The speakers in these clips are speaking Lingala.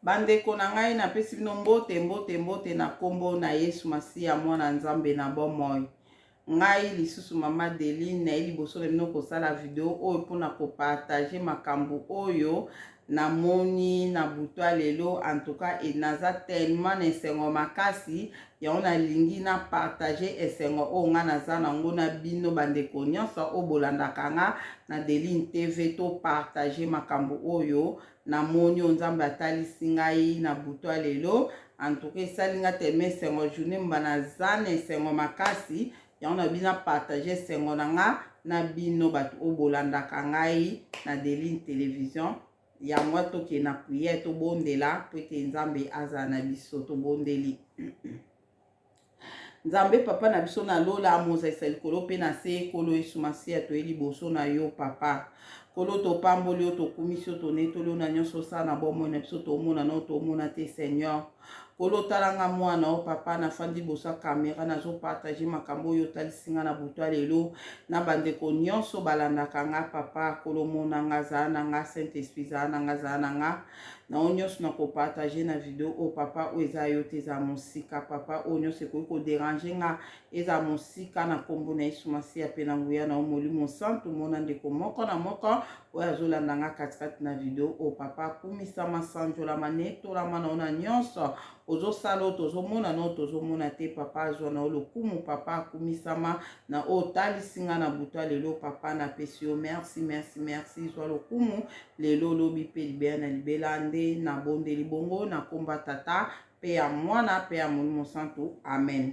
Bandeko na ngai, napesi bino mbote, mbote, mbote na nkombo na Yesu Masiya, Mwana Nzambe na bomoi. Ngai lisusu Mama Deline, naye liboso na bino kosala video oyo mpona kopartage makambo oyo namoni na butu ya lelo. En tout cas, naza tellement na esengo makasi, yango nalingi na partage esengo oyo ngai naza nango na bino bandeko nyonso oyo bolandaka nga na Deline TV. To partage makambo oyo namoni, oyo Nzambe atalisi ngai na butu ya lelo. En tout cas, esali nga tellement esengo, journée mba naza na esengo makasi, yango na bino partage esengo na nga na bino bato oyo bolandaka ngai na Deline Télévision. Yango tokende na prière, tobondela po ete Nzambe azala na biso. Tobondeli. Nzambe Papa na biso na lola, mozalisa likolo mpe na se, Nkolo Yesu Masiya, toye liboso na yo Papa. Nkolo, topamboli yo, tokumisi yo, tonetoli yo na nyonso osala na bomoi na biso, tomona na tomona te. Seigneur Nkolo, talanga mwana o Papa, nafandi liboso ya kamera, nazopartage makambo oyo otalisi nga na butu ya lelo na bandeko nyonso balandaka nga. Papa Nkolo, mona nga, zala na nga. Saint Esprit, zala na nga, zala na nga na oyo nyonso nakopartage na video oyo. Papa, oyo eza yo te, eza mosika. Papa, oyo nyonso ekoki kodéranger nga, eza mosika na nkombo na Yesu Masiya mpe na nguya na yo Molimo Santu. Mona ndeko moko na moko oyo azolanda nga katikati na video oyo. Papa, akumisama, sanjolama, netolama na yo na nyonso ozosala, oyo tozomona na oyo tozomona te. Papa, azwa na yo lokumu. Papa, akumisama na oyo otalisi nga na butu ya lelo. Papa, napesi yo merci, merci, merci. Zwa lokumu lelo, olobi mpe libela na libela. Nde nabondeli bongo na komba Tata mpe ya Mwana mpe ya Molimo Santu, amen.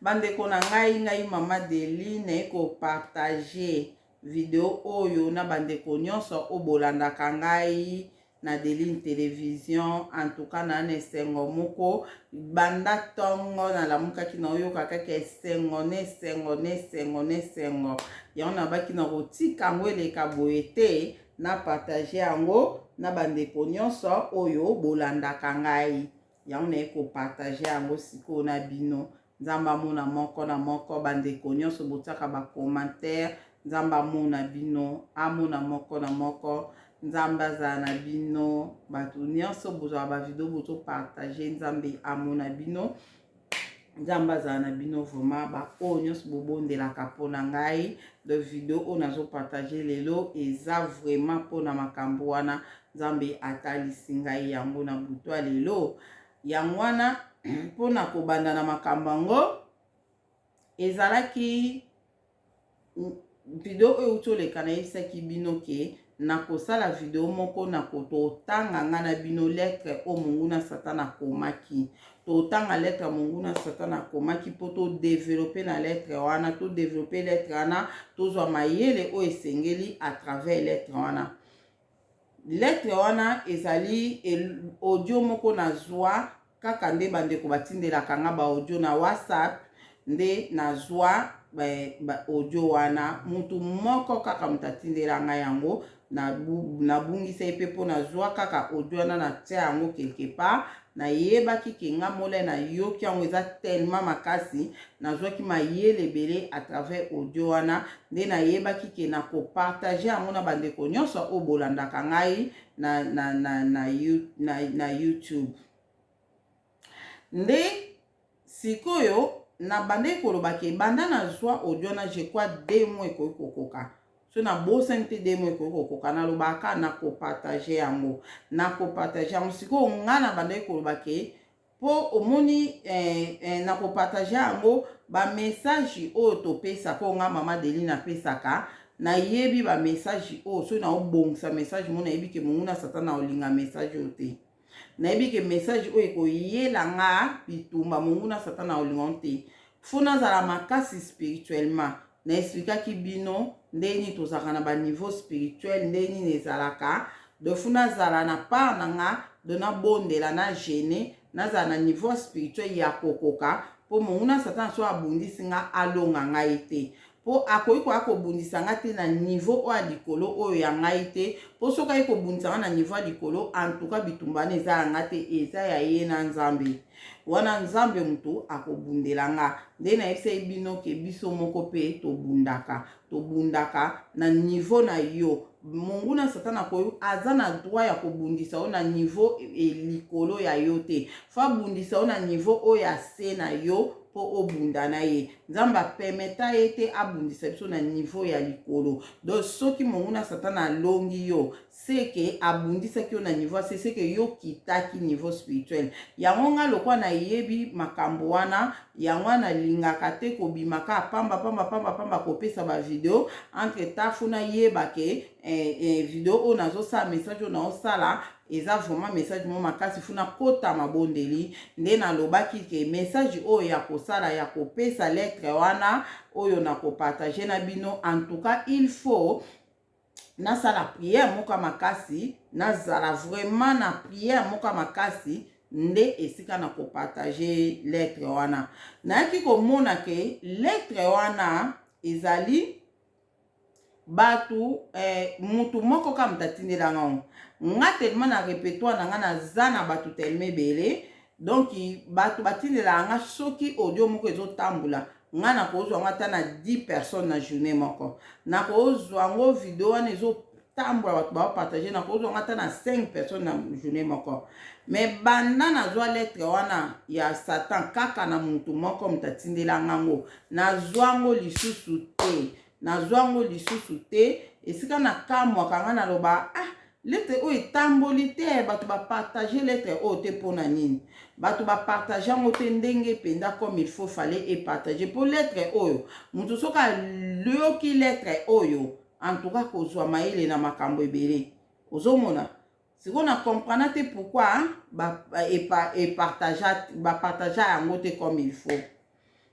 Bandeko na ngai, ngai Mama Deli, naye kopartage video oyo na bandeko nyonso oyo bolandaka ngai na Deline Télévision. En tout cas, naa na esengo moko. Banda ntongo nalamukaki, naoyoka kaka esengo na esengo na esengo na esengo. Yango nabaki na kotika yango eleka boye te, na partage yango na bandeko nyonso oyo bolandaka ngai. Yango naye kopartage yango sikoyo na bino. Nzambe amona moko na moko. Bandeko nyonso botiaka bacommentaire, Nzambe amona bino, amona moko na moko. Nzambe azala na bino. Bato nyonso bozwaka bavideo, bozopartage, Nzambe amona bino, Nzambe azala na bino vraiment. Baoyo nyonso bobondelaka mpona ngai de video oyo nazopartage lelo eza vraiment mpona makambo wana Nzambe atalisi ngai yango na butu ya lelo. Yango wana, mpona kobanda na makambo yango, ezalaki video oyo euti oleka. Nayebisaki bino ke nakosala video moko na totanga nga na bino lettre oyo monguna Satan akomaki. Totanga lettre ya monguna Satan akomaki mpo todévelopper na lettre wana, todévelopper lettre wana, tozwa mayele oyo esengeli à travers lettre wana. Lettre wana ezali audio moko nazwa kaka nde bandeko batindelaka nga baaudio na WhatsApp. Nde nazwa ba audio wana, mutu moko kaka moto atindela ngai yango. Nabungisa ye mpe mpo nazwa kaka audio wana, natia yango quelque part. Nayebaki ke nga molai nayoki yango eza tellement makasi, nazwaki mayele ebele à travers audio wana. Nde nayebaki ke nakopartage yango na bandeko nyonso oyo bolandaka ngai na YouTube. Nde sikoyo nabandaki koloba ke banda nazwa audio wana, je crois 2 mois ekoki kokoka, so nabosani te, 2 mois ekoki kokoka. Nalobaka nakopartage yango, nakopartage yango. Sikoyo nga nabandaki koloba ke mpo omoni nakopartage yango, bamessage oyo topesaka, oyo nga Mama Deline apesaka, nayebi bamessage oyo. Soki naobongisa message mo, nayebi ke monguna Satan na olinga message oyo te. Nayebi ke message oyo ekoyela nga bitumba, monguna Satan na olinga te. Faut nazala makasi spirituellement. Naexplikaki bino ndenge nini tozalaka na baniveau spirituel, ndenge nini ezalaka. Donc faut nazala na part na nga, do nabondela, na jeûne, nazala na niveau spirituel ya kokoka mpo monguna Satan so abundisi nga, alonga ngai te. Mpo akoki koya kobundisa nga te na niveau oyo ya likolo oyo ya ngai te, mpo soki aye kobundisa nga na niveau ya likolo, en tout cas bitumba wana eza ya nga te, eza ya ye na Nzambe. Wana Nzambe moto akobundela nga. Nde nayebisaki bino ke biso moko mpe tobundaka, tobundaka na niveau na yo. Monguna Satana akoki, aza na droit ya kobundisa yo na niveau likolo ya yo te. Faut abundisa yo na niveau oyo ya se na yo mpo obunda na ye. Nzambe apermeta ye te abundisa biso na niveau ya likolo. Donc soki monguna Satana alongi yo, seke abundisaki yo na niveau ya se, seke yo kitaki niveau spirituel. Yango nga lokwa nayebi makambo wana, yango wana nalingaka te kobima kaka pamba pamba pamba pamba kopesa ba video. Entre temps faut nayeba ke video oyo nazosala, message oyo naosala eza vraiment message moko makasi, faut nakota mabondeli. Nde nalobaki ke message oyo ya kosala, ya kopesa lettre wana oyo nakopartager na bino, en tout cas il faut nasala prière moko ya makasi, nazala vraiment na prière moko ya makasi nde esika na kopartager lettre wana. Nayaki komona ke lettre wana ezali bato mutu moko kaka moto atindelanga ngo. Nga tellement na répertoire na nga naza na bato tellement ebele, donc bato batindelaka nga. Soki audio moko ezotambola, nga nakozwa yango ata na 10 personnes na journée moko. Nakozwa yango, video wana ezotambola, bato baopartager, nakozwa yango ata na 5 personnes na journée moko. Mais banda nazwa lettre wana ya Satan, kaka na motu moko moto atindelanga yango, nazwa yango lisusu te, nazwa yango lisusu te. Esika nakamwaka, nga naloba: "Ah, lettre oyo etamboli te, bato bapartager lettre oyo te. Mpona nini bato bapartager yango te ndenge mpenza comme il faut fallait epartager?" Mpo lettre oyo, moto soki alioki lettre oyo, en tout cas kozwa mayele na makambo ebele. Ozomona sikoyo, na comprendre te pourquoi bapartager yango te comme il faut.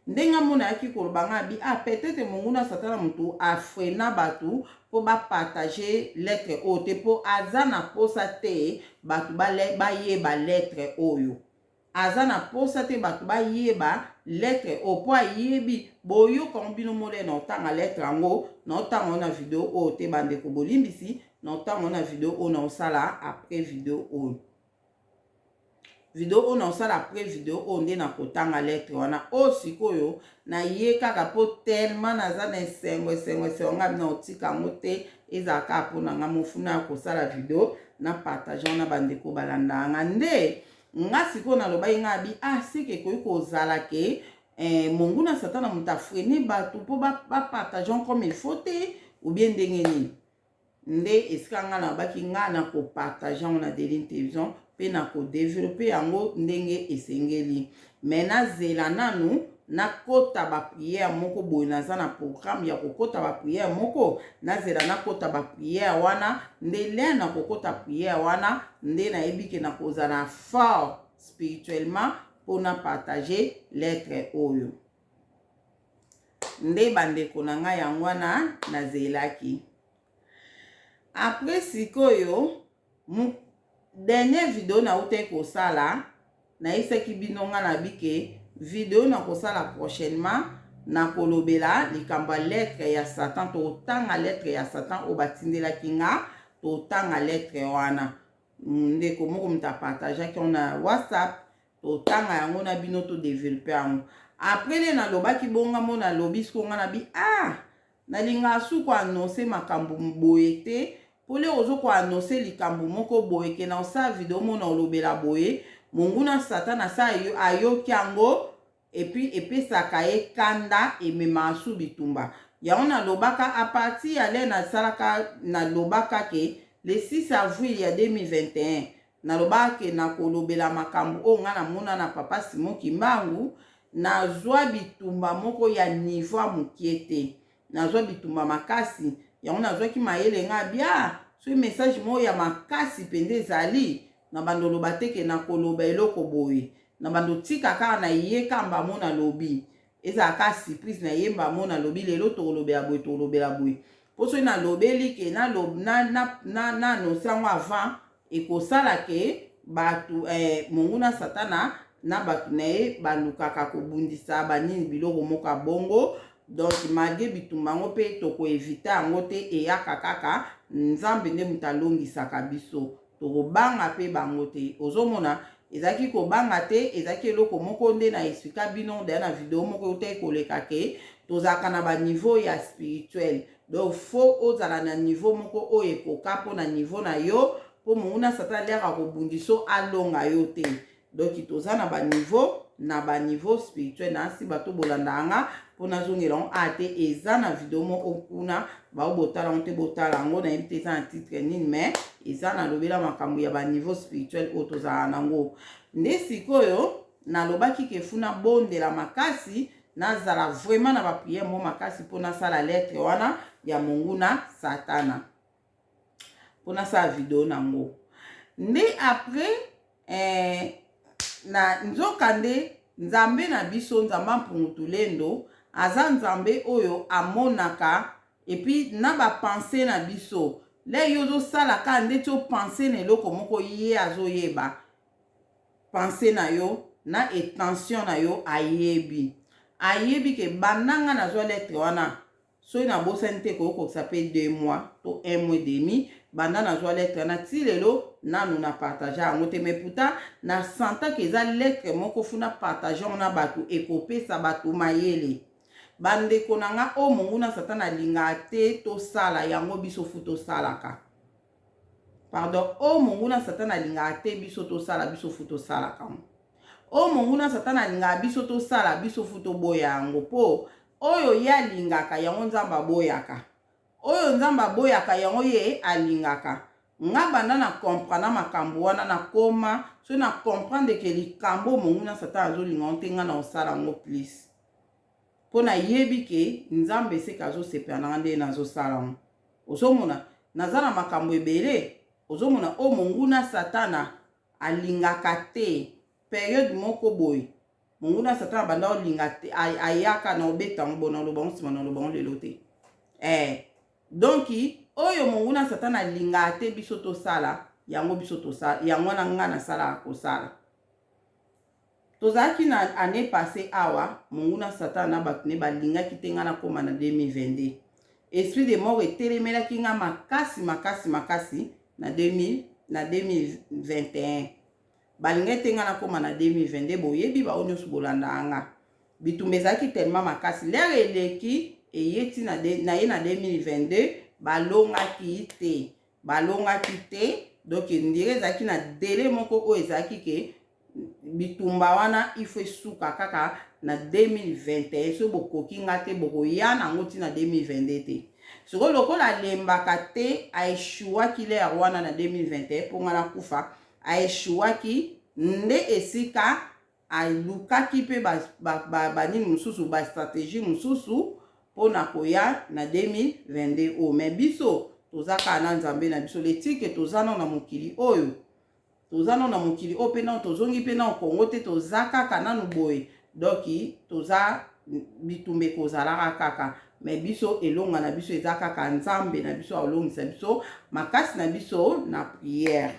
Ndenge amona ayaki koloba nga abi: "Ah, peut-être monguna Satana moto afreiner bato mpo bapartager lettre oyo te, mpo aza na posa te bato bayeba lettre oyo. Aza na posa te bato bayeba lettre oyo, mpo ayebi." Boyokango bino mole na otanga lettre yango, na otanga ngo na video oyo te. Bandeko, bolimbisi, na otanga ngo na video oyo na osala après video oyo. Video oyo na osala après video oyo nde nakotanga lettre wana. Oyo sikoyo naye kaka mpo tellement naza na esengo, esengo, esengo, ngai na otika yango te. Ezala kaka mpona nga mofuna ya kosala video na partage wana, bandeko balandaka nga. Nde nga sikoyo nalobaki nga abi: "Ah, seke ekoki kozala ke monguna Satana moto afreiner bato mpo bapartager comme il faut te, ou bien ndenge nini?" Nde esika nga nalobaki nga na kopartager yango na Deline Télévision mpe na kodévelopper yango ndenge esengeli. Mais nazela nanu nakota baprière moko boye. Naza na programme ya kokota baprière moko, nazela nakota baprière wana. Nde lere nakokota prière wana nde nayebi ke nakozala fort spirituellement mpona partager lettre oyo. Nde bandeko na ngai, yango wana nazelaki. Après sikoyo, dernière video nautaki kosala, nayebisaki bino nga na bike video nakosala prochainement, nakolobela likambo ya lettre ya Satan. Totanga lettre ya Satan oyo batindelaki nga, totanga lettre wana. Ndeko moko moto apartageaki yango na WhatsApp, totanga yango na bino, todévelopper yango. Après nde nalobaki bonga mo, nalobi siko nga na bi: "Ah, nalingaka su koannoncer makambo boye te, mpo lero ozo koannoncer likambo moko boye ke na osala video mo na olobela boye, monguna Satan asa ayoki yango, et puis epesaka ye kanda, ememaka su bitumba." Yango nalobaka, à partir ya le nasalaka, nalobaka ke le 6 avril ya 2021, nalobaka ke nakolobela makambo oyo nga namona na papa Simon Kimbangu. Nazwa bitumba moko ya niveau ya mokie te, nazwa bitumba makasi. Yango nazwaki mayele nga bia soki message moko ya makasi mpenza ezali na bando oloba te ke nakoloba eloko boye, na bando tika kaka na ye kamba mo nalobi, ezala kaka surprise. Nayemba mo nalobi lelo tokolobela boye, tokolobela boye, mpo soki nalobeli ke na annonce yango avant, ekosala ke bato monguna Satana na bato na ye balukaka kobundisa banini, biloko moko ya bongo. Donc malgré bitumba yango mpe tokoevite yango te, eyaka kaka. Nzambe nde moto alongisaka biso, tokobanga mpe bango te. Ozomona, ezalaki kobanga te, ezalaki eloko moko nde na explika bino deya na video moko eutaki koleka ke tozalaka na baniveau ya spirituel. Donc faut ozala na niveau moko oyo ekoka mpo na niveau na yo, mpo monguna Satan aliaka kobundiso alonga yo te. Donc toza na baniveau, na baniveau spirituel. Na asi bato bolanda nga mpo nazongela yango a te. Eza na video moko kuna, bao botala yango te, botala yango. Nayebi te eza na titre nini, mais eza nalobela makambo ya baniveau spirituel oyo tozala nango. Nde sikoyo nalobaki ke faut nabondela makasi, nazala vraiment na baprière mo makasi mpo nasala lettre wana ya monguna Satana, mpo nasala video nango. Nde après na nzoka nde Nzambe na biso, Nzambe Mpungu Tulendo, aza Nzambe oyo amonaka et puis na bapensées na biso. Le yo ozosala kaka ndeti opense na eloko moko, ye azoyeba pensée na yo na intention na yo. Ayebi ke banda nga nazwa lettre wana, soki nabosani te, koyokokisa mpe 2 mois to un mois demi banda nazwa lettre wana ti lelo, nanu na partage yango te. Mais pourtant nasentaki eza lettre moko faut na partage yango na bato, ekopesa bato mayele. Bandeko na nga, oyo monguna Satana alingaka te tosala yango, biso faut tosalaka. Pardon, oyo monguna Satana alingaka te biso tosala, biso faut tosalaka yango. Oyo monguna Satana alingaka biso tosala, biso faut toboya yango, mpo oyo ye alingaka yango, Nzambe aboyaka. Oyo Nzambe aboyaka yango, ye alingaka. Nga banda na comprendre makambo wana, nakoma soki na comprendre ke likambo monguna Satana azolinga te, nga na kosala yango plus, mpo nayebi ke Nzambe eseka azosepela nanga ndenge nazosala yango. Ozomona, naza na makambo ebele. Ozomona, oyo monguna Satana alingaka te, période moko boye monguna Satana banda olinga te, ayaka na obeta yango. Bona oloba ngo nsima, na oloba ngo lelo te. Donc oyo monguna Satana alingaka te biso tosala yango, biso tosala yango. Wana nga nasalaka kosala. Tozalaki na année passée awa, monguna Satana na bato ne balingaki te nga nakóma na 2022. Esprit de mort etelemelaki nga makasi makasi makasi na 2000, na 2021. Balingaki te nga nakóma na 2022. Boyebi, bao nyonso bolandaka nga, bitumba ezalaki tellement makasi. L'heure eleki, eye ti na ye na 2022, balongaki te, balongaki te. Donc ndire ezalaki na délai moko oyo ezalaki ke bitumba wana il faut esuka kaka na 2021. Soki bokoki nga te, bokoya nango ntina 2022 te. Sikoyo lokola alembaka te, aéchouaki l'heure wana na 2021 mpo nga nakufa. Aéchouaki nde esika alukaki mpe banini mosusu, bastratégie mosusu mpona koya na 2022 oyo. Mais biso toza kaka na Nzambe na biso. Letike toza nano na mokili oyo, toza nano na mokili oyo mpe nano tozongi mpe nano Kongo te, toza kaka nanu boye. Donc toza, bitumba ekozalaka kaka, mais biso elonga na biso eza kaka Nzambe na biso alongisa biso, makasi na biso na prière.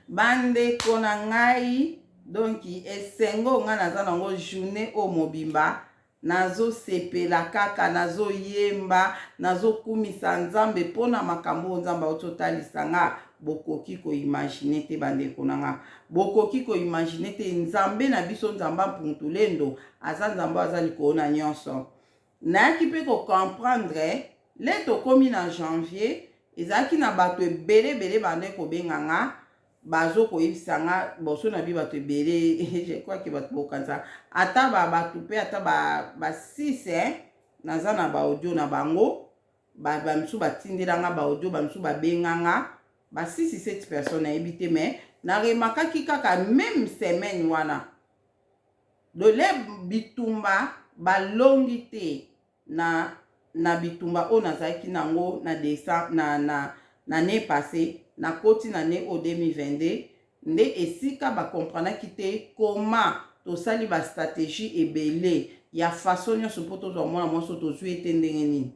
Bandeko na ngai, donc esengo ngai naza nango journée oyo mobimba, nazosepela kaka, nazoyemba, nazokumisa Nzambe mpona makambo oyo Nzambe auti otalisa nga. Bokoki koimaginer te, bandeko na nga, bokoki koimaginer te. Nzambe na biso, Nzambe Mpuntulendo, aza Nzambe aza likolo na nyonso. Nayaki mpe kocomprendre le tokómi na janvier, ezalaki na bato ebele ebele bande kobenga nga, bazokoyebisa nga boso na bi bato ebele. Je crois ke bato bokanisa ata bato mpe ata ba 6, naza na baaudio na bango. Bamisusu batindelanga baaudio, bamisusu babenganga, ba 6 7 personnes, nayebi te. Mais naremarquaki kaka même semaine wana dole bitumba balongi te na bitumba oyo nazalaki nango na décembre na année passée. Nakoti na année oyo 2022 nde esika bakomprenaki te koma tosali bastratégie ebele ya façon nyonso mpo tozwa mwana mwasi oyo. Tozwi ete ndenge nini?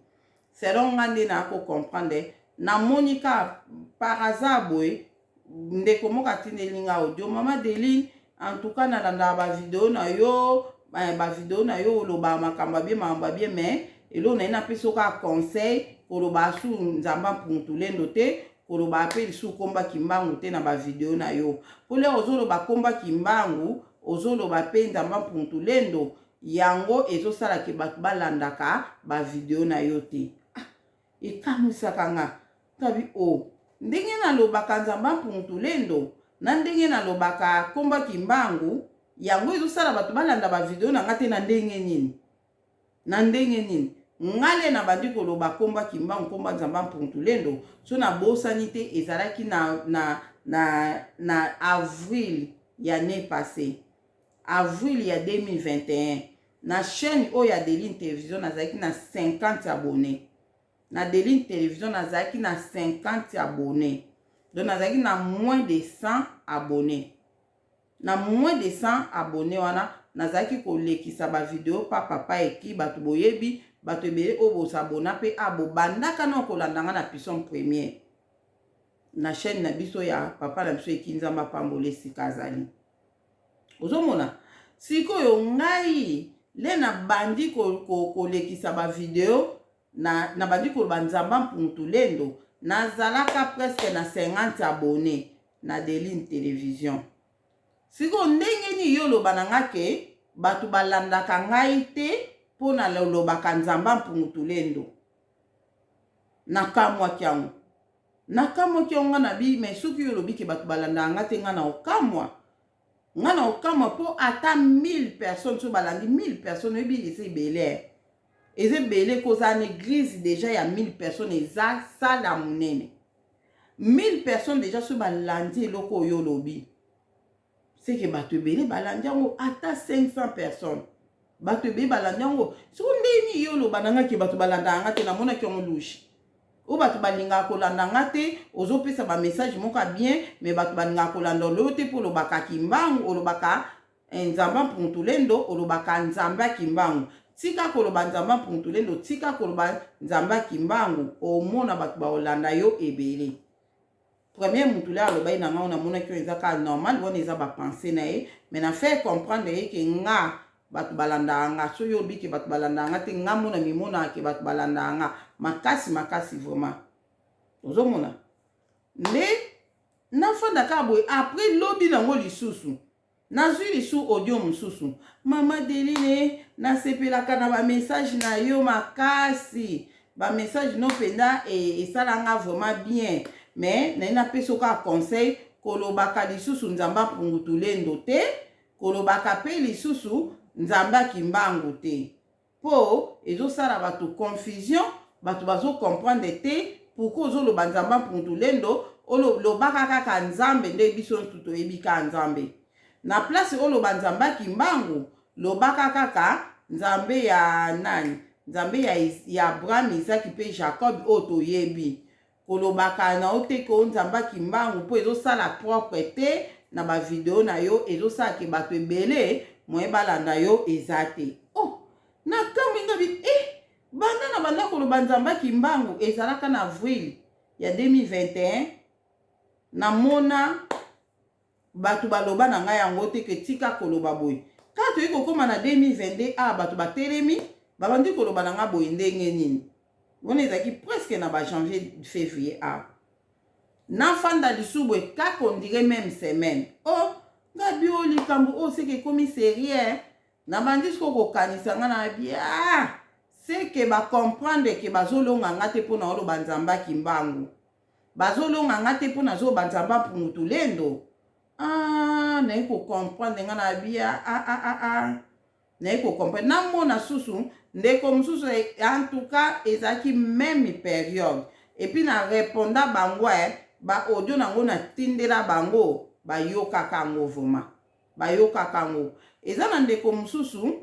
Selon nga nde naa kocomprendre, namoni ka par hasard boye ndeko moko atindeli nga audio: "Mama Deline, en tout cas nalandaka bavideo na yo." Bavideo na yo, olobaka makambo ya bien, makambo ya bien, mais eloko na ye, napesi yo kaka conseil: koloba su Nzambe Mpuntulendo te, koloba mpe lisusu komba Kimbangu te na bavideo na yo. Mpo lero ozoloba komba Kimbangu, ozoloba mpe Nzambe Mpuntulendo, yango ezosalaka bato balandaka bavideo na yo te. Ah, ekamwisaka nga. Tabi o oh, ndenge nalobaka Nzambe Mpuntulendo na ndenge nalobaka komba Kimbangu, yango ezosala bato balanda bavideo na nga te. Na ndenge nini? Na ndenge nini? Nga le nabandi koloba komba Kimbangu, komba Nzambe Mpuntulendo, so nabosani te, ezalaki na avril ya année passée, avril ya 2021, na chaîne oyo ya Deline Télévision. Nazalaki na 50 abonnés na Deline Télévision, nazalaki na 50 abonnés, donc nazalaki na moins de 100 abonnés. Na moins de 100 abonnés wana, nazalaki kolekisa bavideo pa papa eki. Bato boyebi, bato ebele oyo bosabona mpe a bobandaka na kolanda nga na Puissant Première, na chaîne na biso ya papa na biso eki. Nzambe apambola esika azali. Ozomona sikoyo, ngai le nabandi kolekisa bavideo, nabandi koloba Nzambe Mpuntulendo, nazalaka presque na 50 abonnés na Deline Télévision. Sikoyo ndenge nini yo oloba na nga ke bato balandaka ngai te mpo nalobaka Nzambe Mpungutulendo? Nakamwaki yango, nakamwaki yango. Nga na bi, mais soki yo olobi ke bato balandaka nga te, nga na okamwa, nga na okamwa, mpo ata 1000 personnes, soki balandi 1000 personnes, oyebi eza ebele, eza ebele. Kozala na église déjà ya 1000 personnes, eza sala monene. 1000 personnes déjà, soki balandi eloko oyo olobi, seke bato ebele balandi yango. Ata 500 personnes, bato ebele balandi yango. Soki ndeni yo oloba na nga ke bato balandaka nga te, namonaki yango louche. Oyo bato balingaka kolanda nga te, ozopesa bamessage moko ya bien, mais bato balingaka kolanda oloyo te, mpo olobaka Kimbangu, olobaka Nzambe Mpuntulendo, olobaka Nzambe ya Kimbangu. Tika koloba Nzambe Mpuntulendo, tika koloba Nzambe ya Kimbangu, omona bato baolanda yo ebele. Premier mutu le alobaki na ngai, namonaki oyo eza kaka normal, wana eza bapensées na ye, mais na faire comprendre ye ke nga, bato balandaka nga. Soki oyebi ke bato balandaka nga te, nga mona mimonaka ke bato balandaka nga makasi makasi vraiment. Ozomona nde nafanda kaka boye. Après, lobi nango lisusu, nazwi lisu audio mosusu: "Mama Deline, nasepelaka na bamessage na yo makasi, bamessage no mpenza esalanga vraiment bien, mais naye napesa kaka conseil: kolobaka lisusu Nzambe Apungutulendo te, kolobaka mpe lisusu Nzambe Akimbangu te, mpo ezosala bato confusion, bato bazocomprendre te pourquoi ozoloba Nzambe Ampungutulendo. Olobaka kaka Nzambe, nde biso nyonso toyebi kaka Nzambe. Na place oloba Nzambe Akimbangu, lobaka kaka Nzambe ya nani, Nzambe ya Abraham, Isaki mpe Jacob oyo toyebi. Kolobaka na yo te ke o Nzambe Akimbangu, mpo ezosala propre te na bavideo na yo, ezosala ke bato ebele moye balanda yo eza te." Oh, nakamwi ngabi eh, banda na banda koloba Nzambe Akimbangu ezalaka na avril ya 2021, namona bato baloba na ngai yango te ke tika koloba boye. Kaka toyei kokóma na 2022, a bato batelemi, babandi koloba na ngai boye. Ndenge nini wana? Ezalaki presque na bajanvier, février. A nafanda lisusu boye kaka, on dirait même semaine o oh, ngabi oyo likambo oyo seke ekomi sérieux. Nabandi siko kokanisa, nga na bi, ah, seke bacomprendre ke bazolonga nga te mpo na oloba Nzambe Akimbangu, bazolonga nga te mpo nazoloba Nzambe Apungutulendo. Ah, naye kocomprendre, nga na bi, ah, ah, ah, ah. Naye kocomprendre, namona susu ndeko mosusu. En tout cas, ezalaki même période, et puis na réponda bango baaudio nango, natindela bango, bayokaka yango vraiment, bayokaka yango. Eza na ndeko mosusu,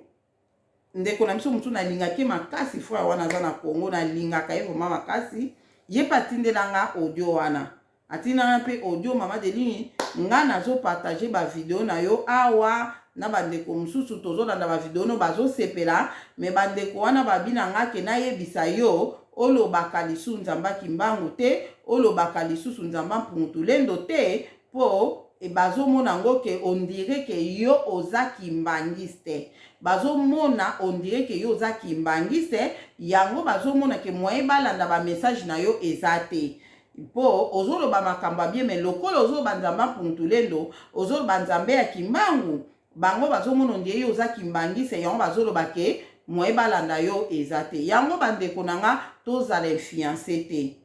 ndeko na biso mosusu, nalingaki makasi, frère wana aza na Congo, nalingaka ye vraiment makasi. Ye mpe atindelanga audio wana, atindanga mpe audio: "Mama Deline, nga nazopartage bavideo na yo awa na bandeko mosusu, tozolanda bavideo no, bazosepela, mais bandeko wana babi na nga ke nayebisa yo, olobaka lisusu Nzambe Akimbangu te, olobaka lisusu Nzambe Mpungutulendo te, mpo Bazomona yango ke on dirait ke yo oza kimbangiste. Bazomona on dirait ke yo oza kimbangiste, yango bazomona ke moyen balanda ba message na yo eza te. Po ozoloba makambo ya bien, mais lokola ozoloba Nzambe Mpuntulendo, ozoloba Nzambe ya Kimbangu, bango bazomona on dirait yo oza kimbangiste, yango bazoloba ke moyen balanda yo eza te. Yango bandeko na nga, tozala influence te.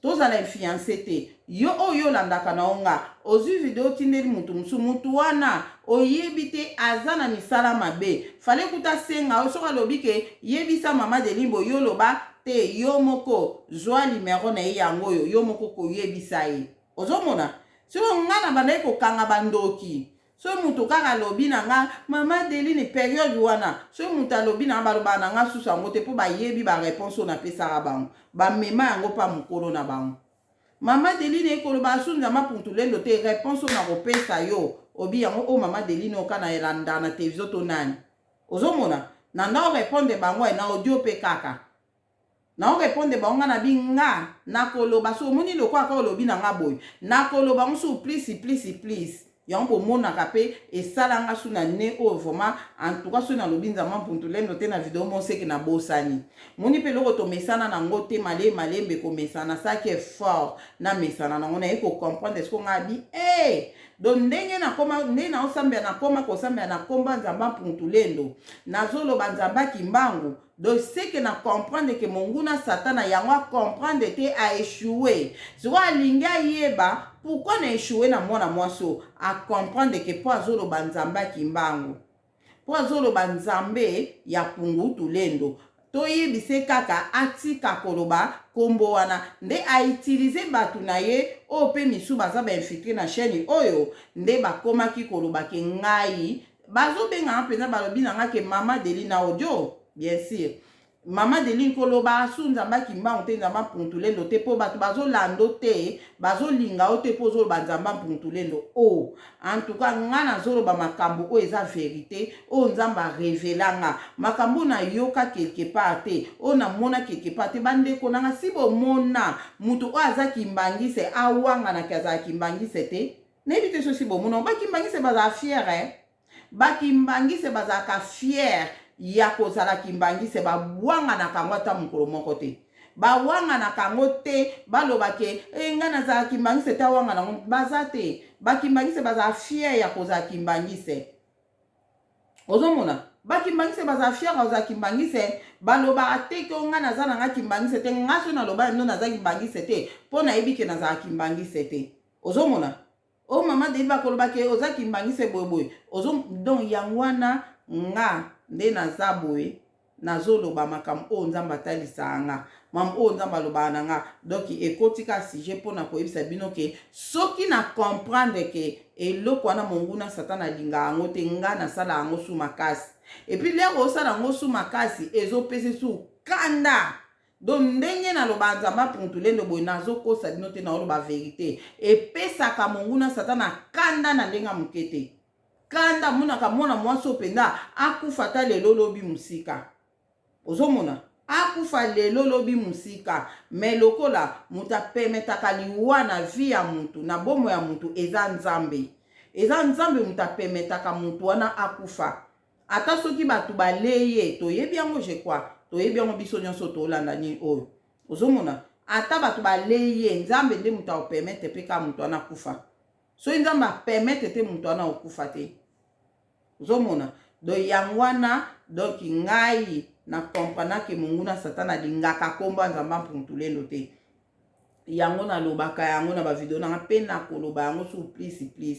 Tozala influence te. Yo oyo olandaka na yo nga, ozwi video otindeli mutu mosusu, mutu wana oyebi te aza na misala mabe. Fallait kuta asenga yo, soki alobi ke yebisa mama Delimbo, yo loba te, yo moko zwa numero na ye yango oyo, yo moko koyebisa ye. Ozomona? Sikoyo nga na bandaki kokanga bandoki. Soki mutu kaka alobi na nga mama Adeline, periode wana soki mutu alobi na nga, balobaka na nga susu yango te, mpo bayebi ba reponse oyo napesaka bango, bamema yango mpa mokolo na bango. Mama Adeline ekoloba asu Nzambe Mpuntulendo te, reponse oyo nakopesa yo obi yango oyo mama Adeline oyo kana elanda na television to nani. Ozomona na nda orepondre bango na audio mpe kaka na orepondre bango, nga na bi nga nakoloba so omoni lokola kaka olobi na nga boye, nakoloba ngo so plus plus plus. Yango bomonaka mpe esalanga su na ne oyo vraiment. En tout cas, soki nalobi Nzambe Mpuntulendo te na video moseke, nabosani moni mpe eloko tomesana nango te. Malembe malembe komesana, nasalaki effort namesana nango, naye kocomprendre siko ngai abi e donc ndenge nakoma, ndenge naosambela, nakoma kosambela na komba Nzambe Mpuntulendo, nazoloba Nzambe Kimbangu. Donc ce que na comprendre ke monguna Satana yango acomprendre te, aéchoué. Sikoyo alingi ayeba pourquoi na échoué na mwana mwasi oyo. Acomprendre ke mpo azoloba Nzambe Akimbangu, mpo azoloba Nzambe ya Pungu Tulendo, toyebise kaka atika koloba nkombo wana. Nde autiliser bato na ye oyo mpe misu baza bainfiltrés na chaîne oyo, nde bakomaki koloba ke ngai bazobenganga mpenza, balobi na nga ke mama Deli na audio bien sûr, mama Deline, koloba asu Nzambe Akimbangu te, Nzambe Mpuntulendo te, mpo bato bazolanda te, bazolinga yo te mpo ozoloba Nzambe Mpuntulendo. O en tout cas, nga nazoloba makambo oyo eza vérité, oyo Nzambe arévéler nga, makambo oyo nayoka quelque part te, oyo namona quelque part te. Bandeko nanga, si bomona moto oyo aza kimbangise awanganaki azala kimbangise te, nayebi te sosi bomona bakimbangise bazala fiers, eh? Bakimbangise bazalaka fiers ya kozala kimbangise, babwanganaka yango ata mokolo moko te, bawanganaka yango te. Baloba ke e, ngai nazala kimbangise te, awangana yango baza te. Bakimbangise bazala fiers ya kozala kimbangise. Ozomona bakimbangise bazala fiers ya kozala kimbangise, balobaka te ke ngai naza na ngai kimbangise te. Ngai so naloba no naza kimbangise te, mpo nayebi ke nazala kimbangise te. Ozomona o mama Deli bakoloba ke oza kimbangise boyeboye. Ozo donc yango wana nga nde naza boye, nazoloba makambo oyo Nzambe atalisaka nga, makambo oyo Nzambe alobaka na nga. Donc ekoti ka sujet mpona koyebisa bino ke soki na comprendre ke eloko wana monguna Satan alingaka yango te, nga nasala yango su makasi. Et puis l'heure osala yango su makasi, ezopesa su kanda. Donc ndenge naloba Nzambe Apuntulendo boye, nazokosa bino te, naoloba vérité, epesaka monguna Satan na kanda na ndenge ya moke te. Kanda amonaka mwana mwasi oyo mpenza akufa ata lelo lobi mosika. Ozomona akufa lelo lobi mosika, mais lokola moto apermettaka liwa na vie ya mutu, na bomo ya mutu, eza Nzambe, eza Nzambe moto apermettaka mutu wana akufa. Ata soki bato baleye, toyebi yango, je crois toyebi yango biso nyonso tolanda nini oyo. Ozomona ata bato baleye, Nzambe nde moto aopermettre mpe kaka moto wana akufa. Soki Nzambe apermettre te, moto wana okufa te. Ozomona, donc yango wana. Donc ngai na comprenake monguna Satan alingaka nkombo ya Nzambe Mpuntulendo te. Yango nalobaka yango na bavideo nanga mpe nakoloba yango sur plus plus.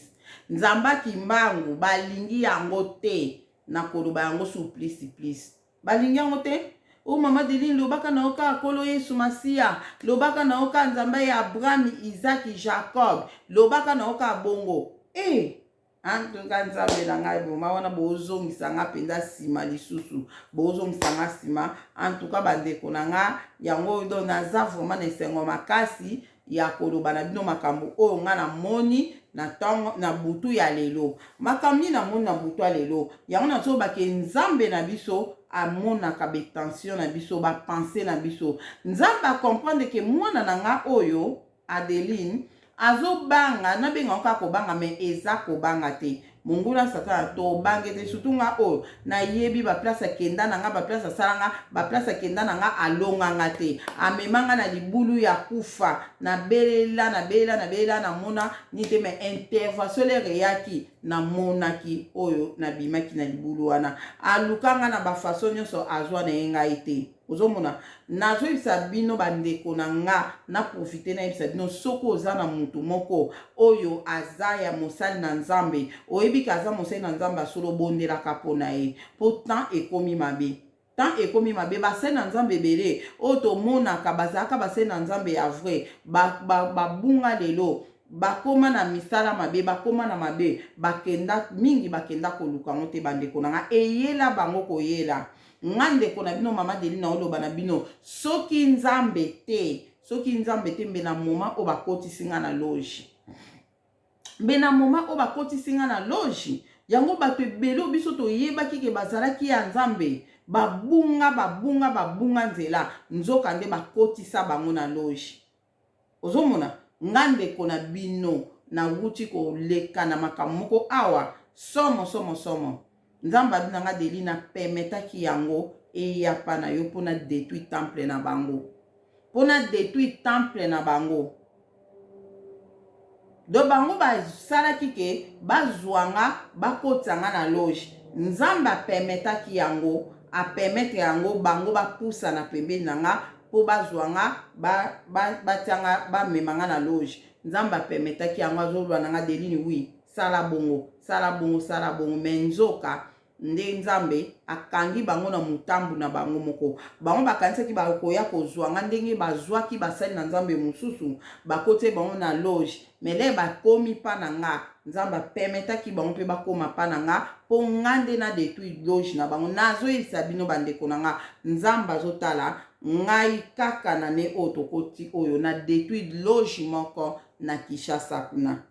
Nzambe Akimbangu balingi yango te, nakoloba yango sur plus plus, balingi yango te. O mama Deline, lobaka na yo kaka Nkolo Yesu Masiya, lobaka na yo kaka Nzambe ya Abraham, Isaki, Jacob, lobaka na yo kaka bongo. E antuka Nzambe na ngai, boma wana bozongisa nga mpenza nsima lisusu, bozongisa nga nsima. Antuka bandeko na nga, yango donc naza vraiment na esengo makasi ya koloba na bino makambo oyo nga namoni na ntongo, na butu ya lelo. Makambo nini namoni na butu ya lelo? Yango nazobake Nzambe na biso amonaka baintention na biso, bapensées na biso. Nzambe acomprendre ke mwana na nga oyo Adeline. Azobanga, nabenga yango kaka kobanga, mais eza kobanga te. Monguna satana tobange te, surtout nga oyo nayebi ba place akenda na nga, ba place asala nga, ba place akenda na nga, alonga nga te, amema nga na libulu ya kufa. Nabelela, nabelela, nabelela, namona nini te, mais intervention lere eyaki, namonaki oyo nabimaki na libulu wana. Aluka nga na ba façon nyonso, azwa na ye ngai te. Ozomona, nazoyebisa bino bandeko na nga, na profite nayebisa bino, soki oza na mutu moko oyo aza ya mosali na Nzambe, oyebi ke aza mosali na Nzambe asolo, obondelaka mpo na ye, mpo temps ekomi mabe. Temps ekomi mabe. Basali na Nzambe ebele oyo tomonaka bazalaka basali na Nzambe ya vrai, babunga ba, ba lelo, bakoma na misala mabe, bakoma na mabe, bakenda mingi, bakenda koluka yango te. Bandeko na nga, eyela bango koyela. Nga ndeko na bino mama Delina oloba na bino, soki Nzambe te, soki Nzambe te, mbe na moment oyo bakotisi nga na loge, mbe na moment oyo bakotisi nga na loge yango, bato ebele oyo biso toyebaki ke bazalaki ya Nzambe babunga, babunga, babunga nzela, nzoka nde bakotisa bango na loge. Ozomona, nga ndeko na bino nawuti koleka na makambo moko awa, somo, somo, somo. Nzambe abi na nga, Deli, na permetaki yango eya pa na yo mpo na detruire temple na bango, mpo na detruire temple na bango. Donc bango basalaki ke bazwa nga, bakotisa nga na loge. Nzambe apermetaki yango, apermettre yango, bango bapusana pembeni na nga mpo bazwa nga, batia nga, bamema nga na loge. Nzambe apermetaki yango. Azoloba na nga, Deline, oui, sala bongo, sala bongo, sala bongo. Mais nzoka nde Nzambe akangi bango na motambu na bango moko. Bango bakanisaki bakoya kozwa nga ndenge bazwaki basali na Nzambe mosusu, bakotie bango na loge. Mais le bakomi pa na nga, Nzambe apermetaki bango mpe bakóma pa na nga, mpo nga nde na détruire loge na bango. Nazoyebisa bino bandeko na nga, Nzambe azotala ngai. Kaka na ne oyo tokoti oyo, na détruire loge moko na Kinshasa kuna,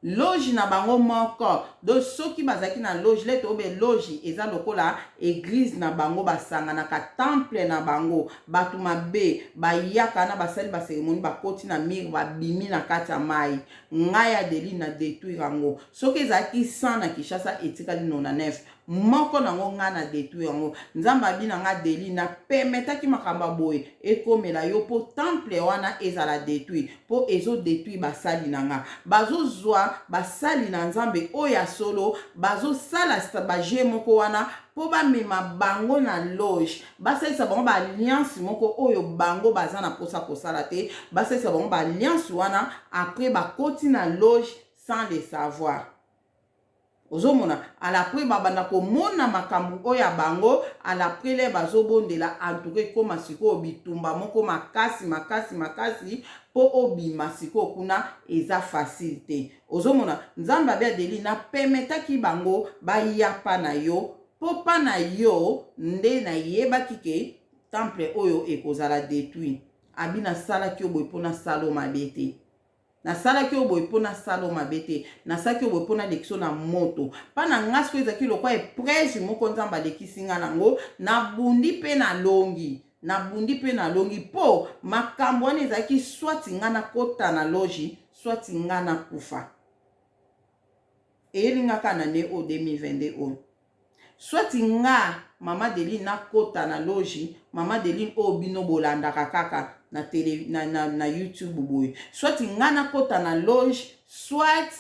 loge na bango moko. Donc soki bazalaki na loge le toyobe, loge eza lokola église na bango, basanganaka, temple na bango. Bato mabe bayaka na basali bacérémonie, bakoti na mire, babimi na kati ya mai. Ngai Adeline na détruire yango. Soki ezalaki 100 na Kinshasa, etikali 99. Moko nango ngai na détruire yango. Nzambe abi na nga, Adeline, napermetaki makambo ya boye ekomela yo mpo temple wana ezala détruire, mpo ezodétruire basali na nga. Bazozwa basali na Nzambe oyo ya solo, bazosala bajeu moko wana mpo bamema bango na loge, basalisa bango baalliance moko oyo bango baza na mposa kosala te. Basalisa bango baalliance wana, après bakoti na loge sans le savoir. Ozomona, alapres babanda komona makambo oyo ya bango, alapres le bazobondela. Antuka ekóma sikoyo bitumba moko makasi, makasi, makasi, mpo obima sikoyo kuna eza facile te. Ozomona, Nzambe abi, Adeline, napermetaki bango baya pa na yo, mpo pa na yo nde nayebaki ke temple oyo ekozala détruit. Abi, nasalaki yo boye mpo nasala mabe te, nasalaki oyo boye mpo nasala mabe te, nasalaki oyo boye mpo nalekisi na moto. Mpa na nga sikoyo ezalaki lokwa épreuve moko Nzambe alekisi nga nango. Nabundi mpe nalongi, nabundi mpe nalongi, mpo makambo wana ezalaki soit nga nakota na loge, soit nga nakufa. Eyeli nga kaka na ne oyo 2022 oyo, soit nga mama Deline nakota na loge, mama Deline oyo bino bolandaka kaka na, tele, na YouTube boye, soit nga nakota na loge, soit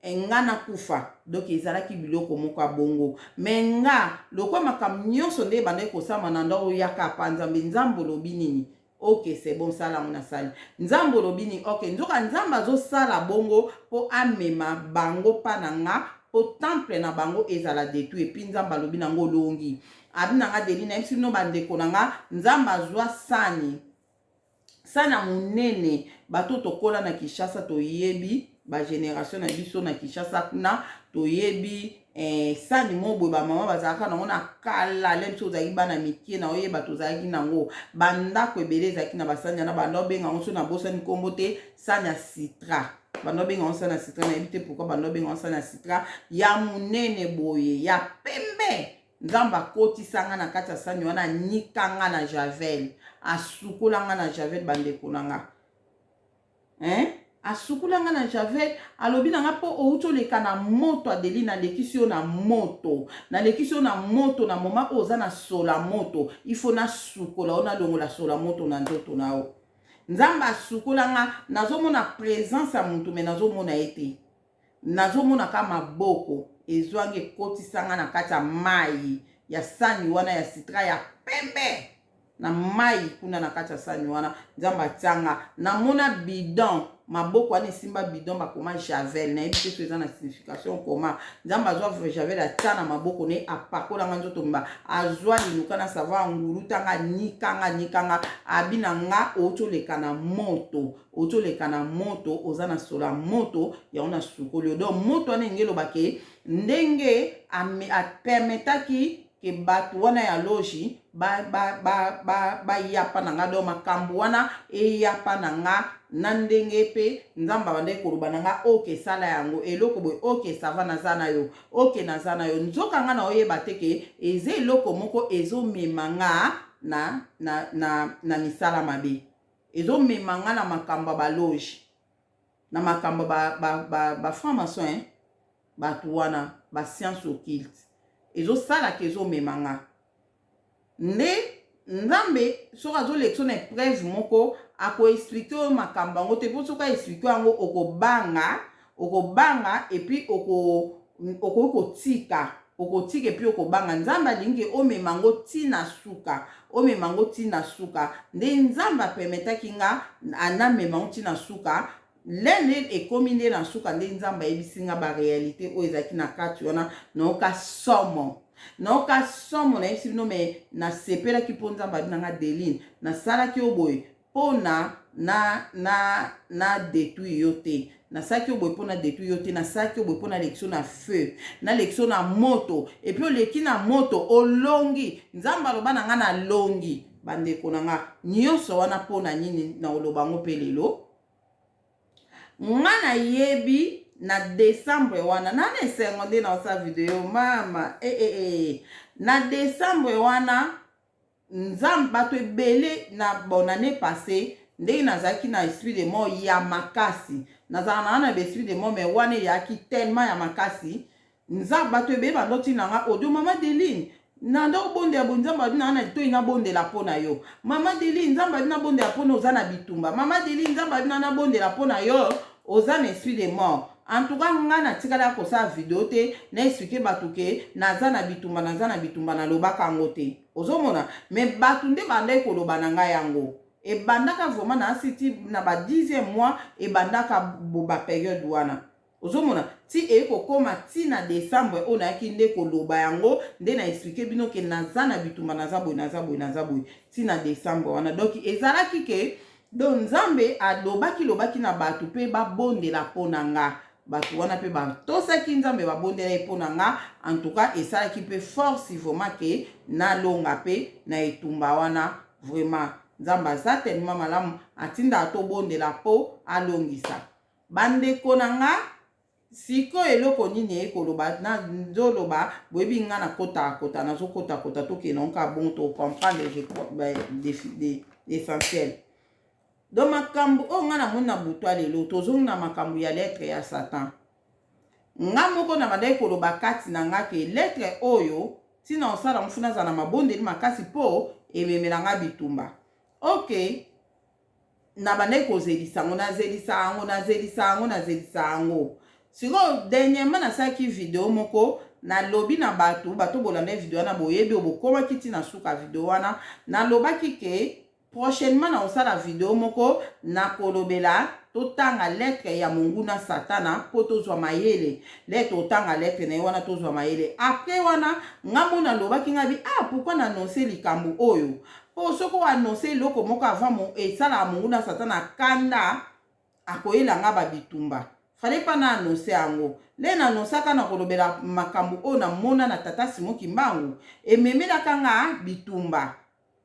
nga nakufa. Donc ezalaki biloko moko ya bongo. Mais nga lokwa makambo nyonso nde ebandaki kosama na ndako, oyaka pa Nzambe. Nzambe olobi nini? Ok, c'est bon, sala yango. Nasali. Nzambe olobi nini? Ok. Nzoka Nzambe azosala bongo mpo amema bango mpa na nga, mpo temple na bango ezala détruit. Et puis Nzambe alobi nango, olongi. Abi na nga, Deli, nayebisi bino bandeko na nga, Nzambe azwa sani, sani ya monene. Bato tokola na Kinshasa toyebi, bagénération na biso na Kinshasa kuna toyebi sani mo boye bamama bazalaka nango na kala. Le biso ozalaki bana mike na oyeba, tozalaki nango, bandako ebele ezalaki na basani wana. Banda obenga yango, so nabosani nkombo te, sani ya citra. Banda obenga yango sani ya citra, nayebi te pourquoi banda obenga yango sani ya citra, ya monene boye, ya pembe. Nzambe akotisanga na kati ya sani wana, anikanga na javel, asukolanga na javel. Bandeko na nga, hein? Asukula nga na javel, alobi na nga po owuti oleka na moto Adeline, nalekisi yo na moto, nalekisi yo na moto na moment oyo oza na sola moto, il faut nasukola yo, nalongola sola moto na nzoto na yo. Nzambe asukola nga, nazomona presence ya mutu mais nazomona ye te. Nazomona ka maboko ezwa nga ekotisa nga na kati ya mayi ya sani wana ya citra ya pembe. Na mayi kuna na kati ya sani wana nzambe atia nga namona bidon maboko wana esimba bidon bakoma javel nayebi te so eza na signification koma nzambe azwa javel atia na maboko ne apakola nga nzoto mba azwa liluka na savon anguluta nga anika nga anika nga abi na nga outi oleka na moto outi oleka na moto oza na solo ya moto yango na sukoli yo donc moto wana elingi eloba ke ndenge apermetaki ke batu wana ya loge ba ba ba ba bayapa na nga donc makambo wana eyapa na nga na ndenge pe nzambe abandaki koloba na nga oke sala yango eloko boye oke sava naza na yo oke naza na yo nzoka nga na oyeba te ke eza eloko moko ezomema nga na, na, na, na misala mabe ezomema nga na makambo ya baloge na makambo ba, ba, ba, ba franc maçon hein? Bato wana ba science occulte ezosalaka ezomema nga nde nzambe soki azolekisa na epreuve moko akoexplike oyo makambo yango te mpo soki aexplike yango okobanga okobanga epuis okoki kotika okotika epuis okobanga nzambe alingi ke omema yango ti na suka omema yango ti na suka nde nzambe apermetaki nga namema yango ti na suka Lene ekomi nde na suka nde nzambe ayebisi nga ba realite oyo ezalaki na kati wana nayoka somo nayoka somo nayebisi bino me nasepelaki mpo nzambe abi na nga Deline nasalaki yo boye mpo na na na na detruire yo te nasalaki yo boye mpo na detruire yo te nasalaki yo boye mpo nalekisi yo na feu nalekisi yo na moto epuis oleki na moto olongi nzambe aloba na nga nalongi bandeko na nga nyonso wana mpo na nini nakoloba yango mpe lelo Nga nayebi na decembre wana na na esengo nde naosala video mama eh, eh, eh. Na decembre wana nzambe bato ebele na bon année passée ndenge nazalaki na esprit de mort ya makasi nazalaka na wana na esprit de mort mais wana eyaki tellement ya makasi Nza bato ebele bando tina nga audio mama Deline nanda obondela boye nzambe abi na na litoyi nabondela mpo na yo mama Deline nzambe abi nabondela mpo na oza na bitumba mama Deline nzambe abi na nabondela mpo na yo oza na esprit de mort en tout cas nga natikalaka kosala video te na explike bato ke naza na bitumba naza na bitumba nalobaka yango te ozomona me bato nde bandaki koloba na ngai yango ebandaka vraiment na asiti na ba 10e mois ebandaka ba periode wana Ozomona ti eye kokoma ti na decembre oyo nayaki nde koloba yango nde na explique bino ke naza na bitumba naza boye naza boye naza boye ti na decembre wana donc ezalaki ke donc nzambe alobaki lobaki na bato pe babondela mpo na nga bato wana pe batosaki nzambe babondela ye mpo na nga en tout cas esalaki pe force vraiment ke nalonga pe na etumba wana vraiment nzambe aza tellement malamu atindaka tobondela mpo alongisa Ba ndeko na nga sikoyo eloko nini eye koloba na nzoloba boyebi nga na kota kota nazo kota kota tokende ngo kaka bongo to comprendre je crois l'essentiel donc makambo oyo nga namoni na butu lelo tozongi na makambo ya lettre ya satan nga moko na bandaki koloba kati na nga ke lettre oyo ntina osala ngo funa azala na mabondeli makasi mpo ememela nga bitumba ok Nabandaki kozelisa yango, nazelisa yango, nazelisa yango, nazelisa yango. Sikoyo dernièrement nasalaki video moko, nalobi na bato, bato bolandaki video wana boyebi oyo bokomaki ti na suka video wana, nalobaki ke prochainement nakosala video moko nakolobela totanga lettre ya monguna satana mpo tozwa mayele le totanga lettre na ye wana tozwa mayele après wana nga mo nalobaki nga bi ah pourquoi na annonce likambo oyo Po soki o annonce eloko moko avant mo esalaka monguna satana kanda akoyela nga ba bitumba. Fallait pas na annonce yango. Le na annoncaka na kolobela makambu oyo na mona na tata Simon Kimbangu ememelaka nga bitumba.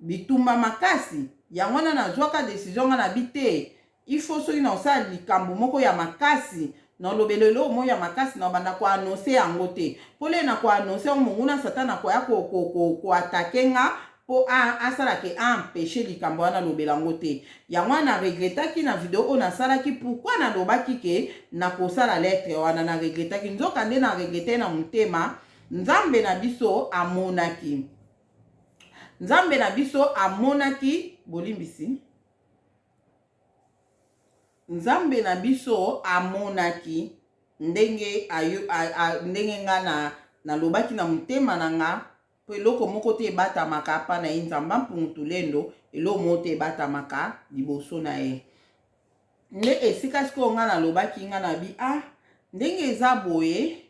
Bitumba makasi. Yango wana nazuaka decision nga na bi te Il faut soki na osala likambo moko ya makasi na olobela eloko moko ya makasi na obanda ko annoncer yango te po le na ko annoncer yango monguna satana akoya ko ko ko ko attaquer nga. mpo asala ke aempêche likambo wana alobela yango te. Yango wana na regretaki na video oyo nasalaki. Pourquoi nalobaki ke nakosala lettre wana? Na regretaki, nzoka nde na regrete na motema. Nzambe na biso amonaki, Nzambe na biso amonaki. Bolimbisi, Nzambe na biso amonaki ndenge ayo, ndenge nga na nalobaki na motema na nga, mpo eloko moko te ebatamaka mpa na ye. Nzambe Mpungu Tulendo, eloko moko te ebatamaka liboso na ye. Nde esika sikoyo nga nalobaki, nga na bi ah, ndenge eza boye,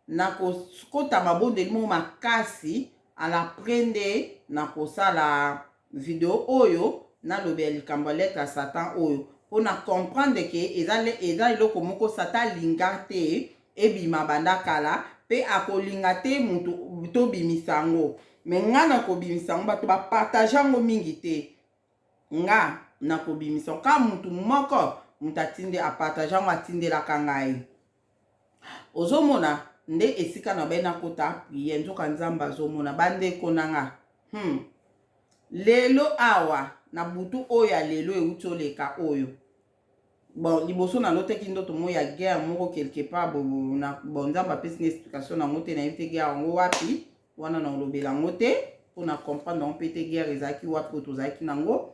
nakokota mabondeli moko makasi. Après nde nakosala video oyo, nalobela likambo ya lettre ya Satan oyo, mpona comprendre ke eza eloko moko Satan alinga te ebima banda kala, mpe akolinga te mutu tobimisa yango. Me nga nakobimisa yango, bato bapartage yango mingi te. Nga nakobimisa ka mutu moko, moto atinde apartage yango, atindelaka ngai. Ozomona nde esika na bai nakota prière, nzoka Nzambe azomona. Bandeko na nga. Lelo awa na butu oyo ya lelo euti oleka oyo, bon, liboso nalotaki ndoto moko ya guerre moko quelque part. Bon, Nzambe apesi nga explication nango te, nayebi te guerre yango wapi wana, na olobela yango te mpona comprendre yango mpe te, guerre ezalaki wapi oyo tozalaki nango.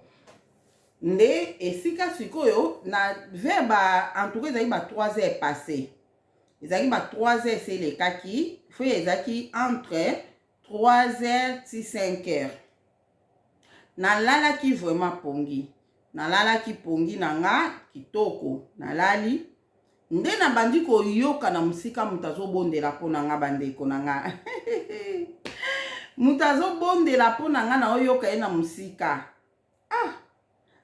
Nde esika sikoyo na vers ba, en tout cas ezalaki ba 3 heures passé, ezalaki ba 3 heures ese elekaki, fo ezalaki entre 3 heures ti 5 heures. Nalalaki vraiment pongi, nalalaki pongi na nga kitoko. Nalali nde nabandi koyoka na mosika moto azobondela mpo na nga. Bandeko na nga, moto azobondela mpo na nga, naoyoka ye na mosika: "Ah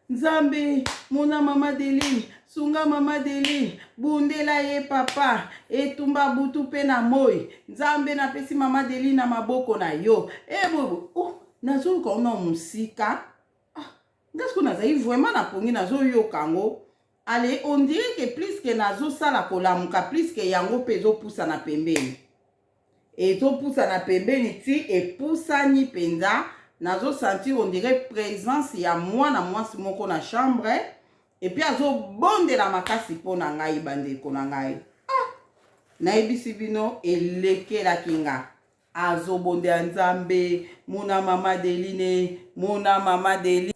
Nzambe, mona mama Deline, sunga mama Deline, bundela ye papa, etumba butu mpe na moi. Nzambe, napesi mama Deline na maboko na yo." Eboyeboye, oh, nazoyoka ngo na mosika. Ah, nga sikoyo nazali vraiment na pongi, nazoyoka yango. Ale, on dirait que plus que nazosala kolamuka, plus que yango mpe ezopusana pembeni, ezopusana pembeni ti epusani mpenza. Nazosentir, on dirait, présence ya mwana mwasi moko na chambre, et puis azobondela makasi mpo na ngai. Bandeko na ngai, ah, nayebisi bino, elekelaki nga. Azobondela: "Nzambe, mona mama Deline, mona mama Deline.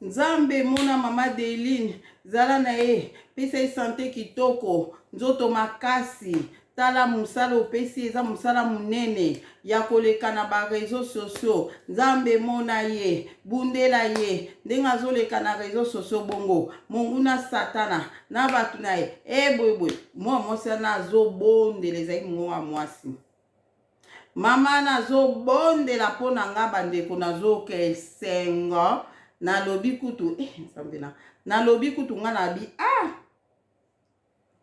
Nzambe, mona mama Deline, zala na ye, pesa ye santé kitoko, nzoto makasi. Tala mosala opesi, eza mosala monene ya koleka na baréseaux sociaux. Nzambe, mona ye, bundela ye ndenge azoleka na réseaux sociaux. Bongo monguna Satana na bato na ye." Eboyeboye, mwa mwasi wana azobondela, ezali mongongo ya mwasi, mama nazobondela mpo na nga. Bandeko, nazoka esengo. Nalobi kutu eh, Nzambe na, nalobi kutu nga nabi ah,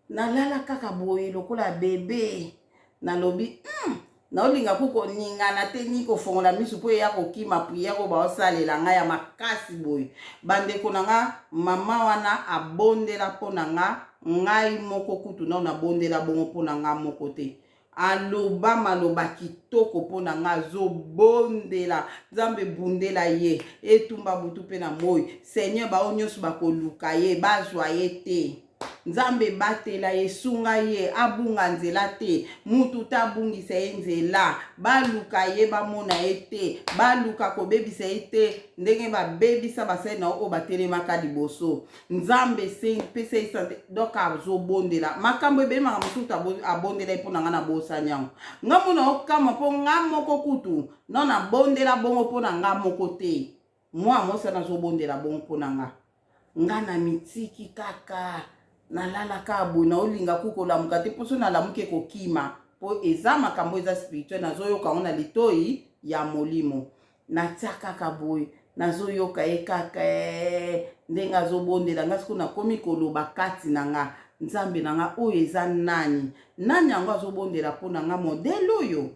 nalala kaka boye lokola bebe. Nalobi naolinga ku koningana te, ni kofongola misu mpo eya kokima prière oyo baosalela ngai ya makasi boye. Bandeko na nga, mama wana abondela mpo na nga. Ngai moko kutu nao nabondela bongo mpo na nga moko te. Aloba maloba kitoko mpo na nga, azobondela: "Nzambe, bundela ye, etumba butu mpe na moi. Seigneur, bao nyonso bakoluka ye bazwa ye te. Nzambe, batela ye, sunga ye, abunga nzela te, mutu te abungisa ye nzela. Baluka ye, bamona ye te, baluka kobebisa ye te ndenge babebisa basali na oyo batelemaka liboso. Nzambe, pesa ye santé." Donc azobondela makambo ebele, makambo mosusu abondela ye mpo na nga, nabosani yango. Nga mona okama, mpo nga moko kutu no nabondela bongo mpo na nga moko te. Mwa mwasi wana azobondela bongo mpo na nga. Nga na mitiki kaka, nalalaka boye, naolinga ku kolamuka te, mposo nalamuki ekokima, mpo eza makambo eza spirituel, nazoyoka yango na litoi ya molimo. Natia kaka boye, nazoyoka ye kaka ndenge azobondela. Nga sikoyo nakomi koloba kati na nga: "Nzambe na nga, oyo eza nani? Nani yango azobondela mpo na nga modèle oyo?"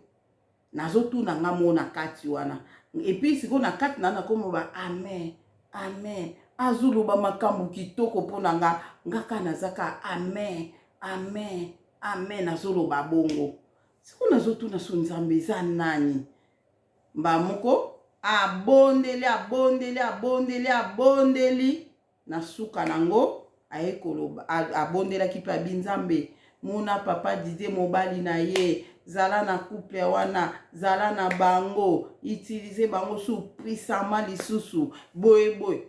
Nazotuna nga mo na kati wana. Et puis sikoyo na kati na nakomoba: "Amen, amen." Azoloba makambo kitoko mpo na nga, nga kaka naza kaka: "Amen, amen, amen." Nazoloba bongo. Sikoyo nazotuna so: "Nzambe, eza nani?" Mba moko. Abondeli, abondeli, abondeli, abondeli. Na suka nango aye koloba, abondelaki mpe abi Nzambe mona papa Didier mobali na ye, zala na couple wana, zala na bango, utiliser bango su puissamment lisusu boye boye,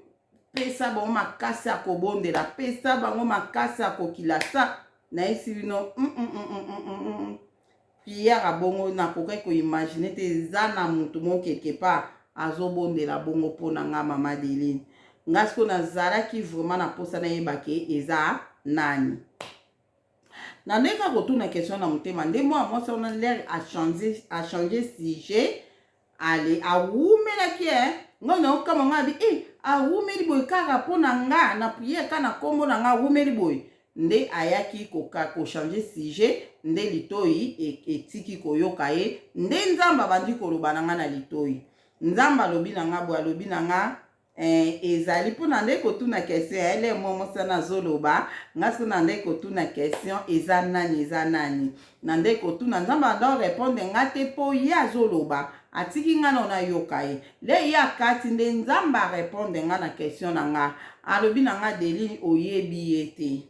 pesa bango makasi ya kobondela, pesa bango makasi ya kokila sa. Nayebisi bino Prière ya bongo nakokaki ko imaginer te eza na mutu moko quelque part azobondela bongo mpo na nga mama Adeline. Nga sikoyo nazalaki vraiment na posa nayeba ke eza nani. Na ndenge kaka kotuna question na motema nde mwana mwasi wana lere a changer sujet. Ale awumelaki eh nga na okama nga bi eh awumeli boye kaka mpo na nga na prière kaka na kombo na nga awumeli boye nde ayaki koka ko changer sujet nde litoyi etiki koyoka ye nde Nzambe abandi koloba na nga na litoyi Nzambe alobi na nga boye alobi na nga Eh, ezali mpo na nde kotuna question ya ele mwa mwasi wana azoloba nga siko na nde kotuna question eza nani eza nani na nde kotuna nzambe anda orepondre nga te mpo ye azoloba atiki nga nao nayoka ye le ye akati nde nzambe arepondre nga na question na nga alobi na nga Deline oyebi ye te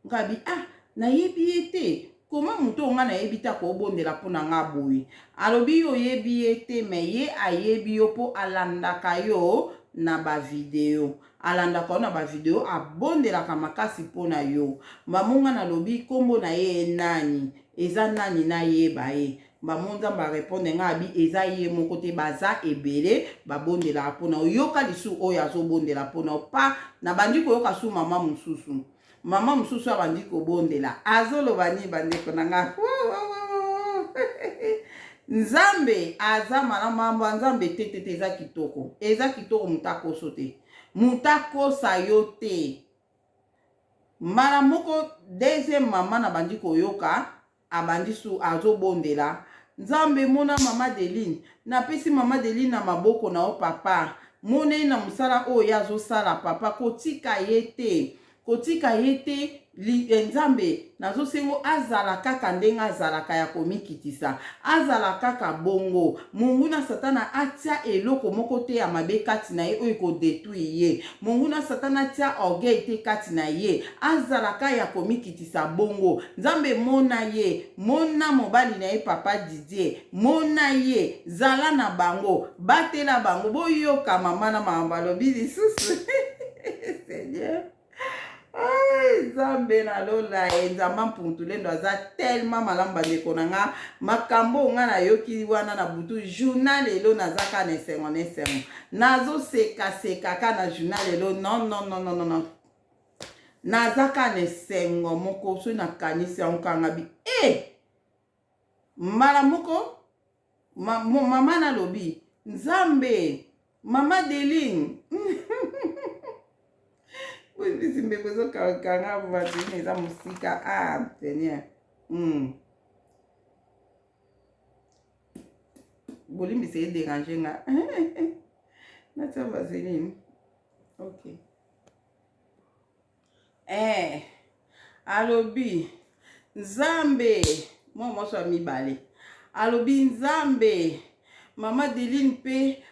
Ngabi ah nayebi ye te comment moto oyo nga nayebi te akobondela mpo na nga boye alobi yo oyebi ye te me ye ayebi yo mpo alandaka yo na bavideo alandaka yo na bavideo abondelaka makasi mpo na yo mamo nga nalobi nkombo na ye nani eza nani nayeba ye mamo nzambe arepondre nga abi eza ye moko te baza ebele babondelaka mpo na yo yoka lisu oyo azobondela mpo na yo pa nabandi koyoka su mama mosusu Mama mosusu abandi kobondela, azoloba nini bandeko na nga? Nzambe aza malamu, mambo ya Nzambe te te te, eza kitoko, eza kitoko, moto akoso te, moto akosa yo te. Mbala moko deuxième mama nabandi koyoka Abandi su azobondela Nzambe mona mama Adeline napesi mama Adeline na maboko na yo papa mona ye na mosala oyo ye azosala papa kotika ye te kotika ye te li, eh, Nzambe nazosengo azala kaka ndenge azalaka ya komikitisa azala kaka bongo monguna satana atia eloko moko te ya mabe kati na ye oyo ekodetruire ye monguna satana atia orgueil te kati na ye azala kaka ya komikitisa bongo Nzambe mona ye mona mobali na ye papa Didier mona ye zala na bango batela bango boyoka mama na makambo alobi lisusu Seigneur Nzambe na lola e Nzambe mpuntulendo aza tellement malamu bandeko na nga makambo oyo nga nayoki wana na butu journal lelo naza kaka na esengo na esengo nazosekaseka kaka na journal lelo non non non non non Naza kaka na esengo moko soki nakanisi yango kaka nga bi e eh! mbala moko ma, mama nalobi nzambe mama Deline bozibisi mbebo ezokanga vaseline eza mosika ah seigneur mm. bolimbisa ederange nga natia vaseline ok Eh, alobi nzambe mwa mwasi ya mibale alobi nzambe mama Deline mpe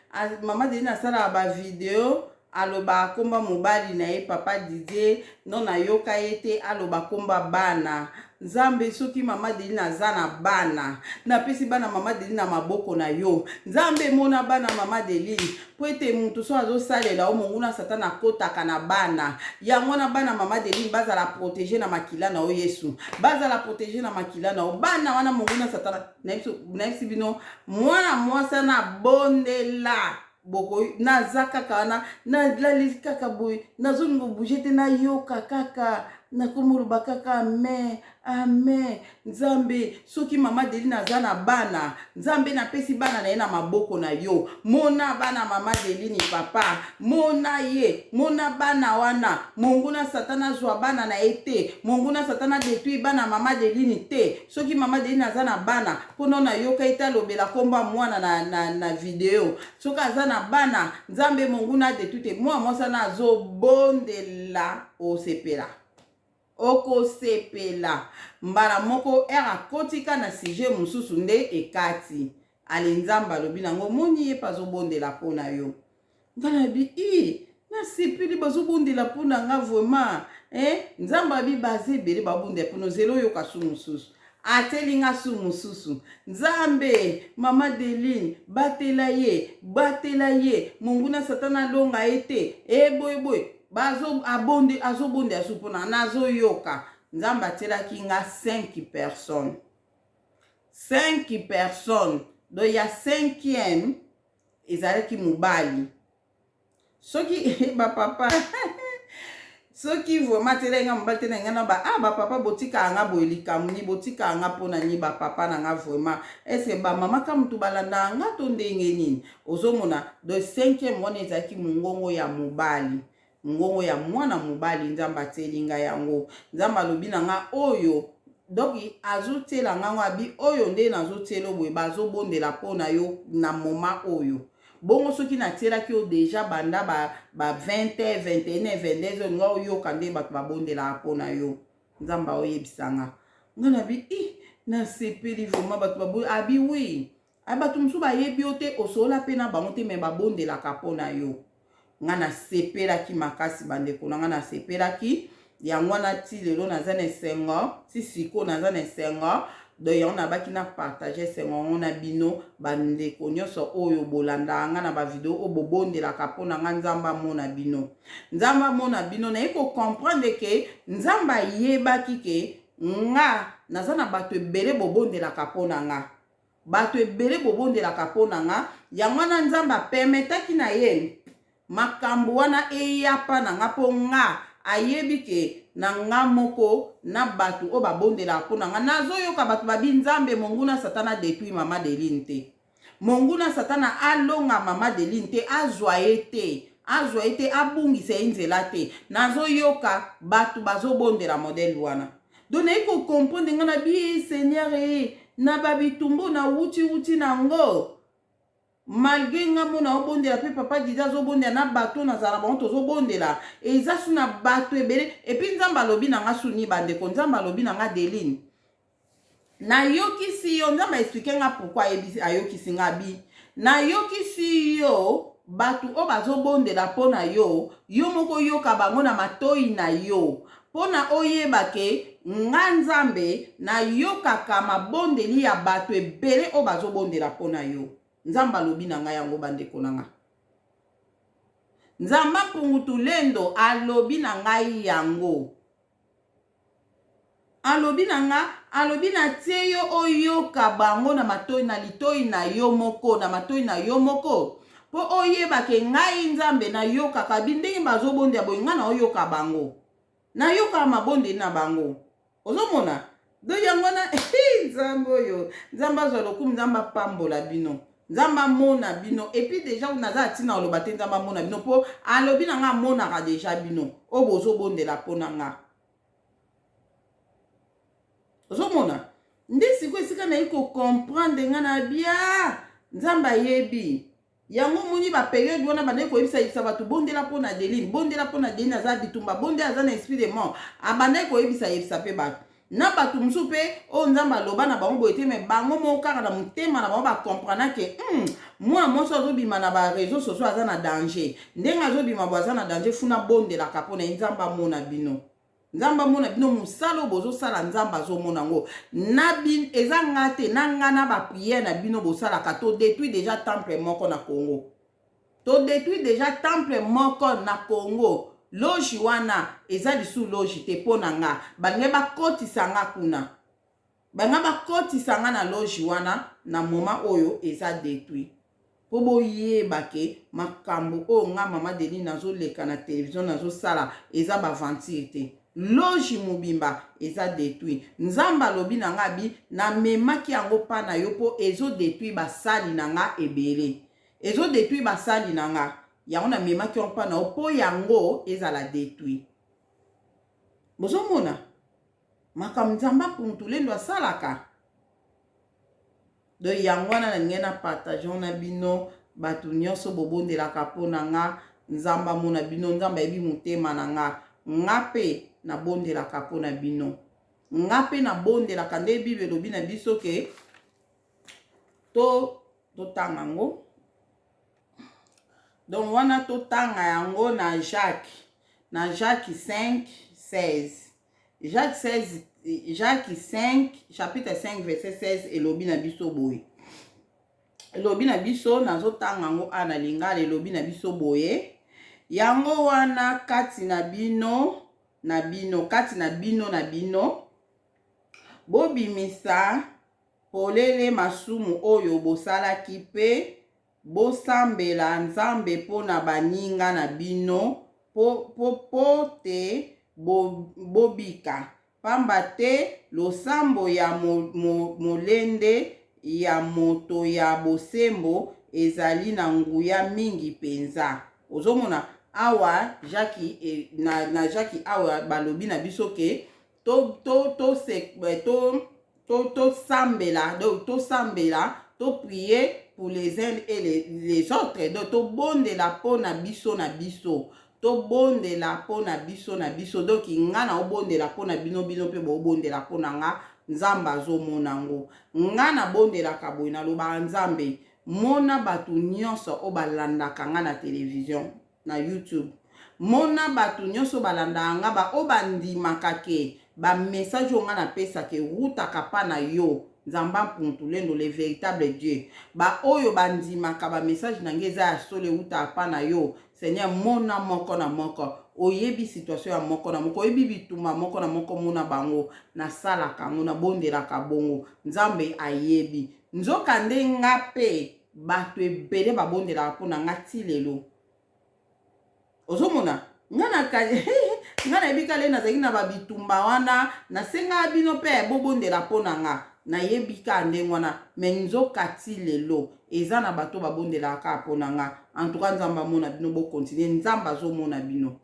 mama Deline asalaka bavideo aloba komba mobali na ye papa Didier no nayoka ye te aloba komba bana Nzambe soki mama Deline aza na bana napesi bana mama Deline na maboko na yo Nzambe mona bana mama Deline mpo ete moto so azosalela yo monguna satana akotaka na bana yango wana bana mama Deline bazala protege na makila na yo Yesu bazala protege na makila na yo bana wana monguna satana nayebisi bino mwana mwasi wana abondela boko naza kaka wana nalali kaka boye nazolinga obouge te nayoka kaka nakomoloba kaka amen amen nzambe soki mama deline aza na bana nzambe napesi bana na ye na maboko na yo mona bana mama deline papa mona ye mona bana wana monguna satana azwa bana na ye te monguna satana adetruire bana mama deline te soki mama deline aza na bana mpo no nayoka ye te alobela nkombo ya mwana na, na, na video soki aza na bana nzambe monguna adetruire te mwana mwasi wana azobondela osepela okosepela mbala moko ere akotika na sujet mosusu nde ekati. Ale Nzambe alobi na ngo, omoni ye mpe azobondela mpo na yo. Nga nabi i nasepeli bazobondela mpo na nga vraiment eh? Nzambe abi baza ebele babondela mpo na ozela oyoka su mosusu ateli nga su mosusu. Nzambe mama Deline batela ye, batela ye, monguna Satana alonga ye te, e boye boye bazo abonde azobondela su mpo na nazoyoka. Nzambe atielaki nga 5 personnes, 5 personnes, donc ya 5e ezalaki mobali. Soki bapapa, soki vraiment atelaki nga mobali te na ngai na ba ah bapapa botikaka nga boye, likambo nini botikaka nga mpona nini bapapa na nga vraiment? Est-ce bamama ka motu balandaka nga to ndenge nini? Ozomona, donc cinquième wana ezalaki mongongo ya mobali, mongongo ya mwana mobali. Nzambe atieli ngai yango. Nzambe alobi na nga oyo, donc azotiela ngango abi oyo nde nazotiela boye, bazobondela mpo na yo na moma oyo. Bongo soki natielaki yo déjà banda ba 20 h 21 22 h, nga oyoka nde bato babondelaka mpo na yo. Nzambe aoyebisanga nga na bi i nasepeli vraiment, bato baboyi abi oui, ay bato mosusu bayebi yo te, osolola mpe na bango te, me babondelaka mpo na yo. Nga nasepelaki makasi, bandeko na nga, nasepelaki. Yango wana ti lelo naza na esengo, ti sikoyo naza na esengo. Donc yango nabaki na partage esengo yango na bino, bandeko nyonso oyo bolandaka nga na bavideo, oyo bobondelaka mpo na nga. Nzambe amona bino, Nzambe amona bino. Naye kocomprendre ke Nzambe ayebaki ke nga naza na bato ebele bobondelaka mpo na nga, bato ebele bobondelaka mpo na nga. Yango wana Nzambe apermetaki na ye makambo wana eya mpa na nga, mpo nga ayebi ke na nga moko na bato oyo babondelaka mpo na nga. Nazoyoka bato babi: "Nzambe, monguna Satana détruit mama Deline te, monguna Satana alonga mama Deline te, azwa ye te, azwa ye te, abungisa ye nzela te." Nazoyoka bato bazobondela modèle wana. Donc nayi kocomprendre nga na bi: "Seigneur, e na babitumbu na wuti wuti nango, malgré nga mona obondela mpe papa Didi azobondela na bato nazala bango, tozobondela, eza su na bato ebele." Et puis Nzambe alobi na nga suni, bandeko, Nzambe alobi na nga: "Deline, nayokisi yo." Nzambe aexpliquer nga pourquoi ayokisi nga bi: "Nayokisi yo bato oyo bazobondela mpo na yo, yo moko oyoka bango na matoi na yo, mpo na oyeba ke nga Nzambe nayokaka mabondeli ya bato ebele oyo bazobondela mpo na yo." Nzambe alobi na ngai yango, bandeko na nga. Nzambe Mpungu Tulendo alobi na ngai yango, alobi na nga, alobi: "Natie yo oyoka bango na matoi, na litoi na yo moko, na matoi na yo moko, mpo oyeba ke ngai Nzambe nayokaka bi ndenge bazobondela boye. Ngai naoyoka bango, nayokaka mabondeli na bango." Ozomona, donc yango wana Nzambe oyo, Nzambe azwa lokumu, Nzambe apambola bino, Nzambe amona bino. Et puis déjà naza ntina oloba te Nzambe amona bino, mpo alobi na nga amonaka déjà bino oyo bozobondela mpo na nga. Ozomona nde sikoyo esika nayi kocomprendre nga na bia Nzambe ayebi yango. Omoni bapériode wana bandaki koyebisa yebisa bato: "Bondela mpo na Deline, bondela mpo na Deline, aza bitumba, bondela, aza na esprit de mort." Abandaki koyebisa yebisa mpe bato na bato mosusu mpe oyo Nzambe aloba na bango boye te, me bango moko kaka na motema na bango bacomprendre ke mwana mwasi azobima na baréseaux sociaux aza na danger, ndenge azobima bo aza na danger, funa bondelaka mpo na ye. Nzambe amona bino, Nzambe amona bino. Mosala oyo bozosala, Nzambe azomona yango. Na eza nga te, na nga na baprière na bino bosalaka, todétruit déjà temple moko na Congo, todétruit déjà temple moko na Congo. Loge wana eza lisusu loge te mpo na nga. Balingi bakotisa nga kuna, balingi bakotisa nga na loge wana. Na moment oyo eza détruit, mpo boyeba ke makambo oyo nga mama Deline nazoleka na télévision nazosala eza baaventure te. Loge mobimba eza détruit. Nzambe alobi na nga bi: "Namemaki yango mpa na yo mpo ezodétruire basali na nga ebele, ezodétruire basali na nga. Yango namemaki yango mpa na yo mpo yango ezala détruit." Bozomona makambo Nzambe Mpungu Tulendo asalaka. Donc yango wana nalingi na partage na bino, bato nyonso bobondelaka mpo na nga. Nzambe amona bino, Nzambe ayebi motema na nga. Nga mpe nabondelaka mpo na bino, nga mpe nabondelaka. Nde Bible elobi na biso ke to Totanga yango. Donc wana totanga yango na Jacques, na Jacques 5 16. Jacques 16, Jacques 5, chapitre 5 verset 16 elobi na biso boye. Elobi na biso, nazotanga yango a na lingala, elobi na biso boye: yango wana kati na bino na bino, kati na bino na bino, bobimisa polele masumu oyo bosalaki mpe bosambela Nzambe mpo na baninga na bino po te bobika. Pamba te losambo ya molende ya moto ya bosembo ezali na nguya mingi penza. Ozomona awa Jacques, na Jacques awa balobi na biso ke to to to se to to tosambela, donc tosambela, toprier pour les uns et les autres. Donc tobondela mpo na biso na biso, tobondela mpo na biso na biso. Donc nga na obondela mpo na bino, bino mpe boobondela mpo na nga. Nzambe azomona yango. Nga nabondelaka boye, nalobaka: Nzambe, mona bato nyonso oyo balandaka nga na télévision, na YouTube, mona bato nyonso balandaka nga, baoyo bandimaka ke bamessage oyo nga napesaka erutaka mpa na yo, Nzambe Mpuntulendo, le véritable Dieu. Baoyo bandimaka bamessage na ngai eza ya solo, eutaka mpa na yo, Seigneur. Mona moko na moko, oyebi situation ya moko na moko, oyebi bitumba moko na moko, mona bango. Nasalaka yango, nabondelaka bongo, Nzambe ayebi. Nzoka nde nga mpe bato ebele babondelaka mpo na nga ti lelo. Ozomona nga na nga nayebi kale nazalaki na babitumba wana, nasengaka bino mpe bobondela mpo na nga. Nayebi kaka ndenge wana, mais nzoka ti lelo eza na bato babondelaka kaka mpo na nga. En tout cas, Nzambe amona bino, bokontinue, Nzambe azomona bino.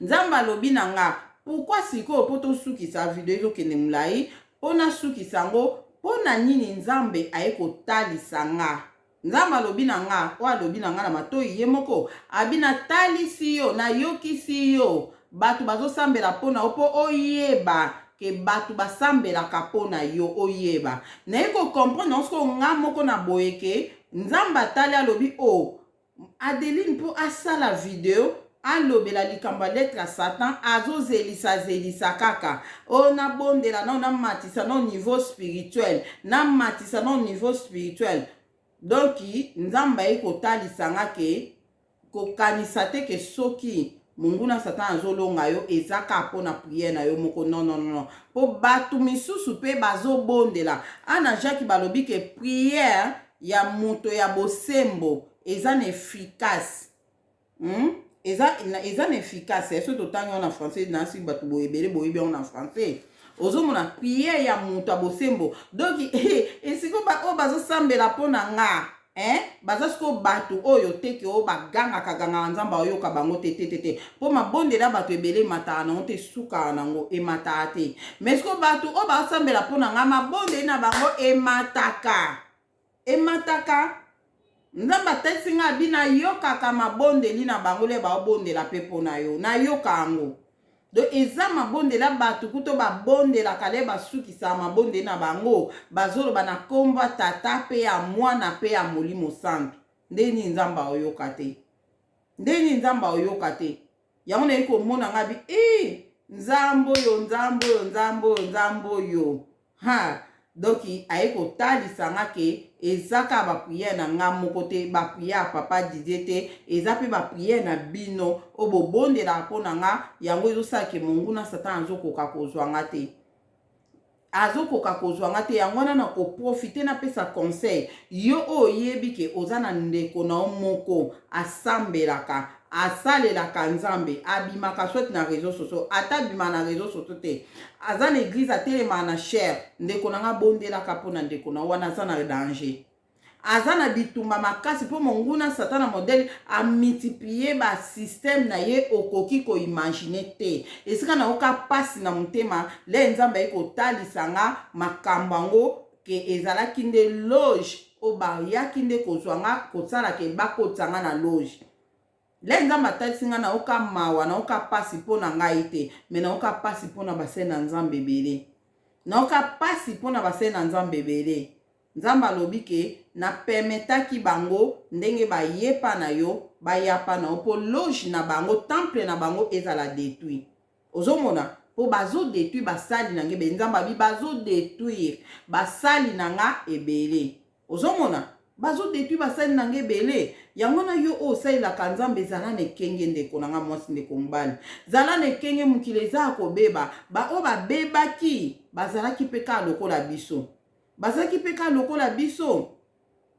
Nzambe alobi na nga pourquoi sikoyo, mpo tosukisa video, ezokende molai, mpo nasukisa yango. Mpo na nini Nzambe aye kotalisa nga? Nzambe alobi na nga, oyo alobi na nga na matoi ye moko, abi: natalisi yo, nayokisi yo bato bazosambela mpo na yo, mpo oyeba ke bato basambelaka mpo na yo. Oyeba, naye kocomprendre yango sikoyo nga moko na boye ke Nzambe atali, alobi: o oh, Adeline, mpo asala video alobela likambo ya lettre ya Satan, azozelisa-zelisa kaka oyo. Nabondela nao, namatisa nao niveau spirituel, namatisa nao niveau spirituel. Donc Nzambe aye kotalisa nga ke kokanisa te ke soki monguna Satan azolonga yo, eza kaka mpo na prière na yo moko. Non, non, non, mpo bato misusu mpe bazobondela. Ana Jacques balobi ke prière ya moto ya bosembo eza na efficace, Eza na efficace. Soki totangi yango na français, nasi bato boye ebele boyebi yango na français. Ozomona, prière ya moto ya bosembo. Donc esiko oyo bazosambela mpo na nga, eh? Baza sikoyo bato oyo teke oyo bagangaka gangaka, Nzambe aoyoka bango te, te, te, te, mpo mabondela ya bato ebele emataka nango te, esukaka nango, emataka te. Mais sikoyo bato oyo bazosambela mpo na nga, mabondeli na bango emataka, emataka. Nzambe atalisi nga, abi nayokaka mabondeli na bango le baobondela mpe mpo na yo, nayoka yango. Donc eza mabondeli ya bato kuto babondelaka le basukisaka mabondeli na bango, bazoloba na nkombo ya Tata mpe ya Mwana mpe ya Molimo Santu. Nde nini Nzambe aoyoka te? Nde nini Nzambe aoyoka te? Yango nayi komona nga bi e Nzambe oyo, Nzambe oyo, Nzambe oyo, Nzambe oyo ha. Donc aye kotalisa nga ke eza kaka baprière na nga moko te, baprière ya papa Didier te, eza mpe baprière na bino oyo bobondelaka mpo na nga. Yango ezosala ke monguna Satan azokoka kozwa nga te, azokoka kozwa nga te. Yango wana na koprofite, napesa conseil: yo oyo oyebi ke oza na ndeko na yo moko asambelaka, asalelaka Nzambe, abimaka soit na réseau sociaux, ata abima na réseau sociaux te, aza na église, atelemaka na chaire, ndeko na nga, bondelaka mpo na ndeko na wana. Aza na danger, aza na bitumba makasi, mpo monguna Satan na modèle amultiplie basystème na ye, okoki koimagine te. Esika nayoka mpasi na motema le Nzambe aye kotalisa nga makambo yango ke ezalaki nde loge oyo bayaki nde kozwa nga, kosala ke bakotisa nga na loge. Le Nzambe atalisi nga, nayoka mawa, nayoka mpasi mpo na ngai te, mais nayoka mpasi mpo na basali na Nzambe ebele, nayoka mpasi mpo na basali na Nzambe ebele. Nzambe alobi ke na permetaki bango ndenge baye pa na yo, baya pa na yo po loge na bango, temple na bango ezala detruit. Ozo mona? Po bazo detruire basali na nga ebele. Nzambe abi bazo detruire basali na nga ebele. Ozo mona? Bazo detruire basali na nga ebele. Yango wana yo oyo osalelaka Nzambe zala na ekenge ndeko na nga mwasi ndeko mobali. Zala na ekenge mokili eza ya kobeba. Ba oyo babebaki bazalaki pe kaka lokola biso. Bazalaki pe kaka lokola biso.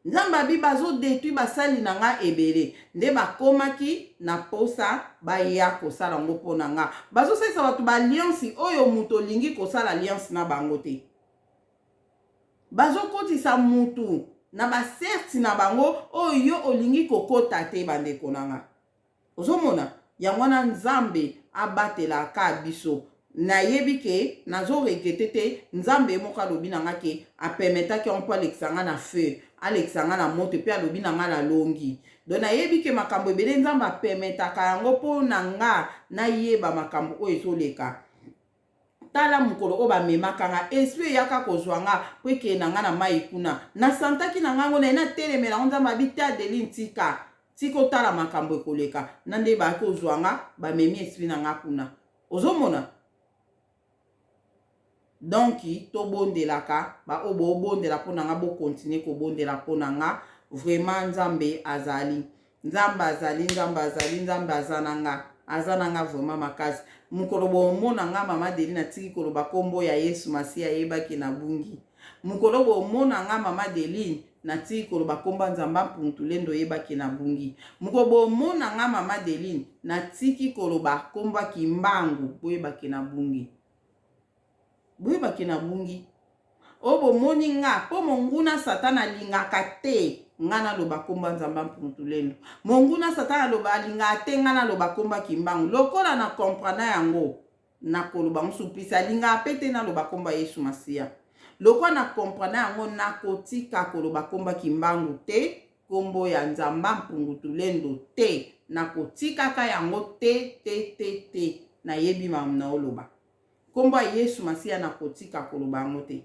Nzambe abi bazo detruit basali na nga ebele nde bakomaki na posa baya kosala ngo po na nga. Bazo salisa batu ba alliance oyo mutu olingi kosala alliance na bango te. Bazo kotisa mutu na ba secte na bango oyo yo olingi kokota te ba ndeko na nga. Ozo mona? Yango wana Nzambe abatela ka biso. Nayebi ke nazo regretter te, Nzambe ye moko alobi na nga ke a permettaki yango po alekisa nga na feu, alekisa nga na moto et puis alobi na nga nalongi. Donc nayebi ke makambo ebele Nzambe a permettaka yango po na nga nayeba makambo oyo ezo leka. Tala mokolo oyo bamemaka nga, esprit eyaka kozua nga po ekende na nga na mayi kuna. Na sentaki na nga yango, naye natelemela yango, Nzambe alobi te Adeline tika, tika otala makambo ekoleka. Na nde bayaki kozua nga, bamemi esprit na nga kuna. Ozo mona? Donc tobondelaka, ba oyo bobondela po na nga bo continuer kobondela po na nga. Vraiment Nzambe azali. Nzambe azali nzambe azali nzambe aza na nga aza na nga vraiment makasi mokolo bomona nga mama Deli natiki koloba kombo ya yesu masiya yebaki na bungi mokolo bomona nga mama Deline natiki koloba kombo ya nzambe mpuntulendo yebaki na bungi mokolo bomona nga mama Deline natiki koloba kombo ya kimbangu boyebaki na bungi Boyeba ke na bungi. Oyo bomoni nga, po monguna satana alingaka te nga naloba kombo ya Nzambe Mpuntulendo. Monguna satana aloba alingaka te nga naloba kombo ya Kimbangu. Lokola na comprena yango, nakoloba yango suplisi. Alingaka pe te naloba kombo ya Yesu Masiya. Lokola na comprena yango, nakotika koloba kombo ya Kimbangu te, kombo ya Nzamba Mpungutulendo te. Nakotikaka yango te, te, te, te. Nayebi makambo naoloba. Kombo ya Yesu Masiya nakotika koloba yango te.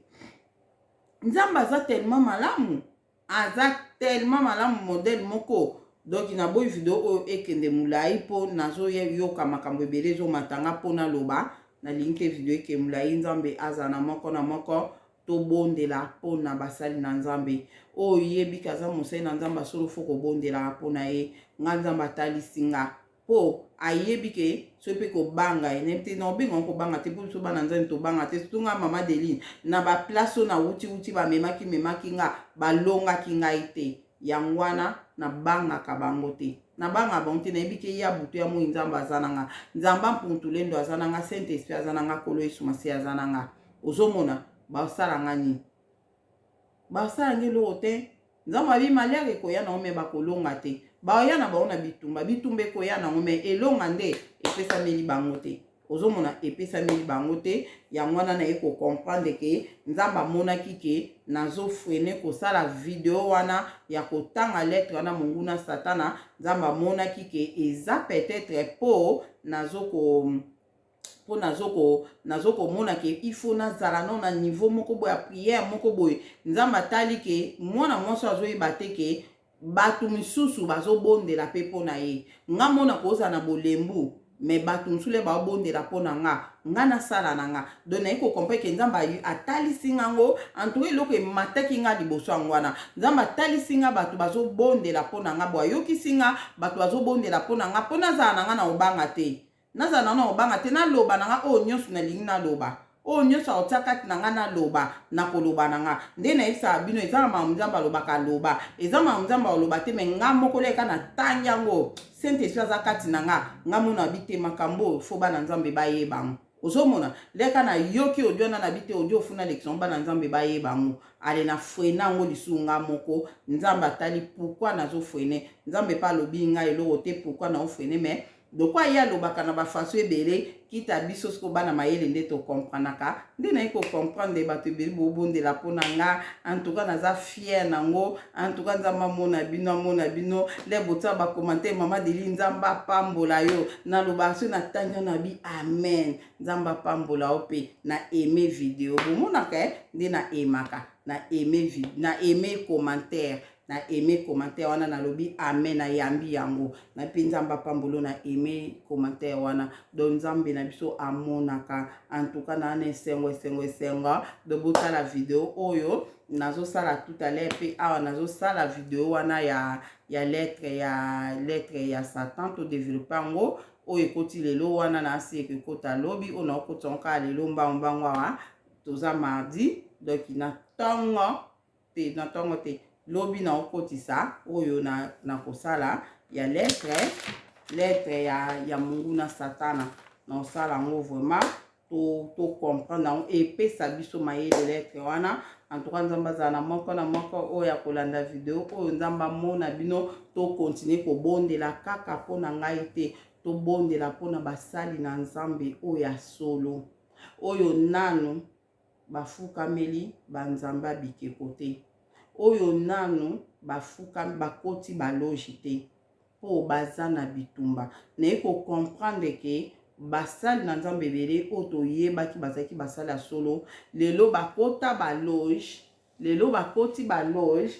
Nzambe aza tellement malamu, aza tellement malamu modèle moko. Donc naboyi video oyo ekende mulayi po nazo yoka makambo ebele ezomata nga po naloba. Nalingi te video eke mulayi. Nzambe azala na moko na moko. Tobondela po na basali na Nzambe. Oyo oyebi ke aza mosali na Nzambe ya solo faut kobondelaka po na ye. Nga Nzambe atalisi nga. Po ayebi ke soki pe kobanga ye nayebi te na obenga yango kobanga te po biso bana nzambe tobanga te surtout nga mama Adeline na ba place oyo na wuti wuti ba memaki memaki nga balongaki ngai te yango wana nabangaka bango te nabangaka bango te nayebi ke ya butu ya moi nzambe aza na nga nzambe mpuntulendo aza na nga saint esprit aza na nga kolo yesu masiya aza na nga ozomona basala nga nini Basala nga eloko te. Nzambe abi malheur ekoya nango mais bakolonga te. Baoya na bango na bitumba, bitumba ekoya nango mais elonga nde epesameli bango te. Ozomona epesameli bango te, yango wana naye ko comprendre ke Nzambe amonaki ke nazo freiner kosala video wana ya kotanga lettre wana monguna satana, Nzambe amonaki ke eza peut-etre po nazo ko mpo nazo ko nazo komona ke il faut nazala no na niveau moko boye ya prière moko boye nzambe atali ke mwana mwasi azoyeba te ke bato misusu bazobondela mpe mpo na ye nga mona kozala na bolembu me bato mosusu le baobondela mpo na nga nga nasala na nga donc naye kocomprendre ke nzambe atalisi nga ngo entoure eloko emataki nga liboso yango wana nzambe atalisi nga bato bazobondela mpo na nga bo ayokisi nga bato bazobondela mpo na nga mpo nazala na nga na obanga te Nazala na nga na kobanga te, naloba na nga oyo nionso nalingi naloba. Oyo nionso akotia kati na nga naloba, nakoloba na nga. Nde nayebisaka bino, eza na makambo Nzambe alobaka aloba. Eza makambo Nzambe akoloba te, mais nga moko leka natangi yango, Saint Esprit aza kati na nga, nga moko nayebi te makambo oyo faut bana Nzambe bayeba yango. Ozomona? Leka nayoki audio wana nayebi te audio faut nalekisa yango bana Nzambe bayeba yango. Ale na freiner yango lisusu nga moko, Nzambe atali pourquoi nazo freiner. Nzambe pe alobi nga eloko te pourquoi nao freiner mais. Lokwa ye alobaka na ba façon ebele, kita biso siko bana mayele nde to comprenaka. Nde naye ko comprendre bato ebele bobondela mpo na nga. En tout cas naza fier nango. En tout cas Nzambe amona bino, amona bino. Le botia ba commentaire mama Deli Nzambe apambola yo. Nalobaka soki natangi na bi amen. Nzambe apambola yo mpe na aime video. Bomonaka eh? Nde na aimaka. Na aime na aime commentaire. Na aime commentaire wana nalobi amen, nayambi yango na mpe Nzambe apambolo na aime commentaire wana. Donc Nzambe na biso amonaka. En tout cas naa na esengo, esengo, esengo. Donc botala video oyo nazosala tout à l'heure, mpe awa nazosala video wana ya lettre, ya lettre ya Satan. Todévelopper yango oyo ekoti lelo wana, na asi ekekota lobi. Oyo naokota yango kaka lelo mbango mbango. Awa toza mardi, donc na ntongo te, na ntongo te, lobi naokotisa oyo na kosala ya lettre ya monguna Satana. Naosala yango vraiment to comprendre yango, epesa biso mayele lettre wana. En tout cas Nzambe azala na moko na moko oyo ya kolanda video oyo. Nzambe amona bino. Tocontinuer kobondela kaka mpo na ngai te, tobondela mpona basali na Nzambe oyo ya solo, oyo nanu bafukameli banzambe ya bikeko te, oyo nanu bafuka bakoti baloge te, mpo baza na bitumba. Naye kocomprendre ke basali na Nzambe ebele oyo toyebaki bazalaki basali ya solo, lelo bakota baloge. Lelo bakoti baloge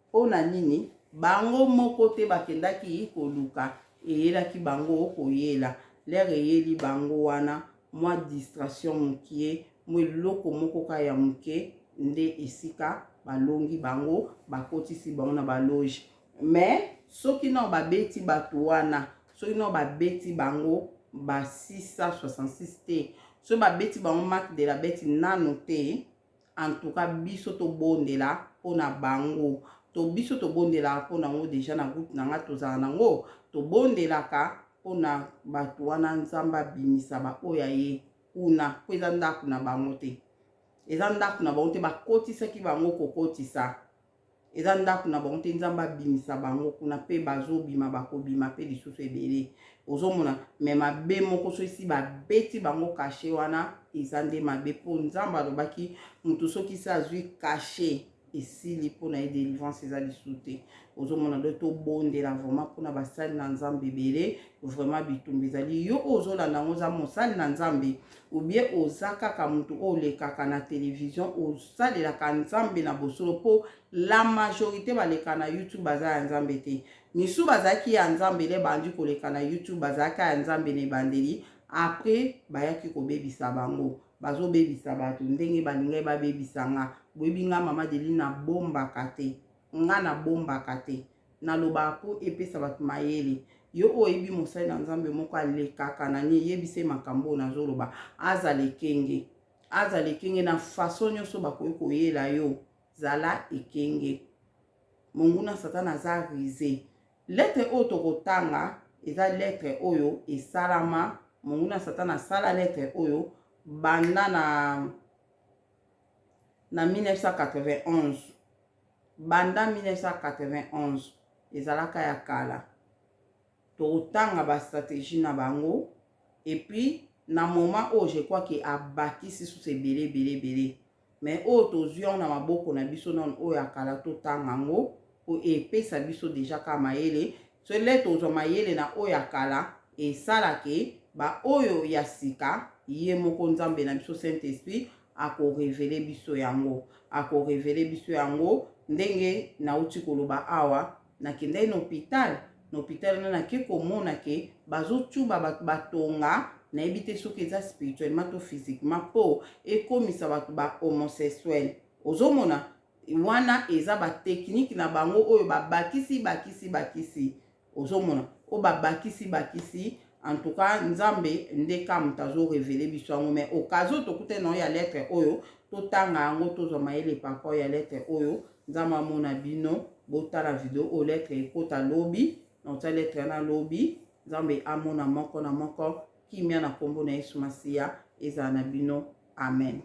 mpona nini? Bango moko te bakendaki koluka, eyelaki bango koyela. L'heure eyeli bango wana, mwa distraction mokie, mwa eloko moko kaka ya moke nde esika balongi bango, bakotisi bango na baloge. Mais soki nao babeti bato wana, soki nao babeti bango ba 666 te, soki babeti bango marque de la bête nano te, en tout cas biso tobondela mpona bango. To biso tobondelaka mpona yango déjà na groupe na nga tozala nango, tobondelaka mpona bato wana. Nzambe abimisa baoyo aye kuna, mpo eza ndako na bango te, eza ndako na bango te. Bakotisaki bango kokotisa, eza ndako na bango te. Nzambe abimisa bango kuna mpe bazobima, bakobima mpe lisusu ebele. Ozomona me mabe moko soki si babeti bango cachet wana, eza nde mabe, mpo Nzambe alobaki motu soki si azwi cachet, esili mpona ye, délivrance eza lisusu te. Ozomona? Do tobondela vraiment mpona basali na Nzambe ebele. Vraiment bitumba ezali. Yo oyo ozolanda yango, oza mosali na Nzambe ou bien oza kaka motu oyo olekaka na télévision, osalelaka Nzambe na bosolo? Mpo la majorité baleka na YouTube baza ya Nzambe te. Misu bazalaki ya Nzambe, le bandi koleka na YouTube bazalaki ya Nzambe na ebandeli, après bayaki kobebisa bango. Bazobebisa bato ndenge balingai babebisa nga. Boyebi nga mama Deli, nabombaka te, nga nabombaka te, nalobaka mpo epesa bato mayele. Yo oyo oyebi mosali na Nzambe moko alekaka na nini, yebisa ye makambo oyo nazoloba. Azala ekenge, azala ekenge na façon nyonso bakoki koyela yo. Zala ekenge, monguna Satana aza rusé. Lettre oyo tokotanga eza lettre oyo esalama, monguna Satana asala lettre oyo banda na 1991. Banda 1991, ezalaka ya kala. Tokotanga bastratégie na bango et puis na moment oyo, je crois ke abakisi susu ebele ebele ebele, mais oyo tozwi yango na maboko na biso nano, oyo ya kala, totanga yango po epesa biso déjà kaka mayele. So le tozwa mayele na oyo ya kala, esalake baoyo ya sika, ye moko Nzambe na biso Saint Esprit akorévéler biso yango, akorévéler biso yango. Ndenge nauti koloba awa, nakendaki na hôpital. Na hôpital wana nake komona ke bazotuba bato batonga, nayebi te soki eza spirituellement to physiquement, mpo ekomisa bato ba homosexuel. Ozomona wana eza batechnique na bango oyo babakisi bakisi bakisi. Ozomona oyo babakisi bakisi. En tout cas Nzambe nde ka moto azorévéler biso yango. Mais occasion tokutani na oyo ya lettre oyo, totanga yango, tozwa mayele par rapport ya lettre oyo. Nzambe amona bino. Botala video oyo, lettre ekota lobi, naotia lettre wana lobi. Nzambe amona moko na moko. Kimia na nkombo na Yesu Masiya ezala na bino. Amen.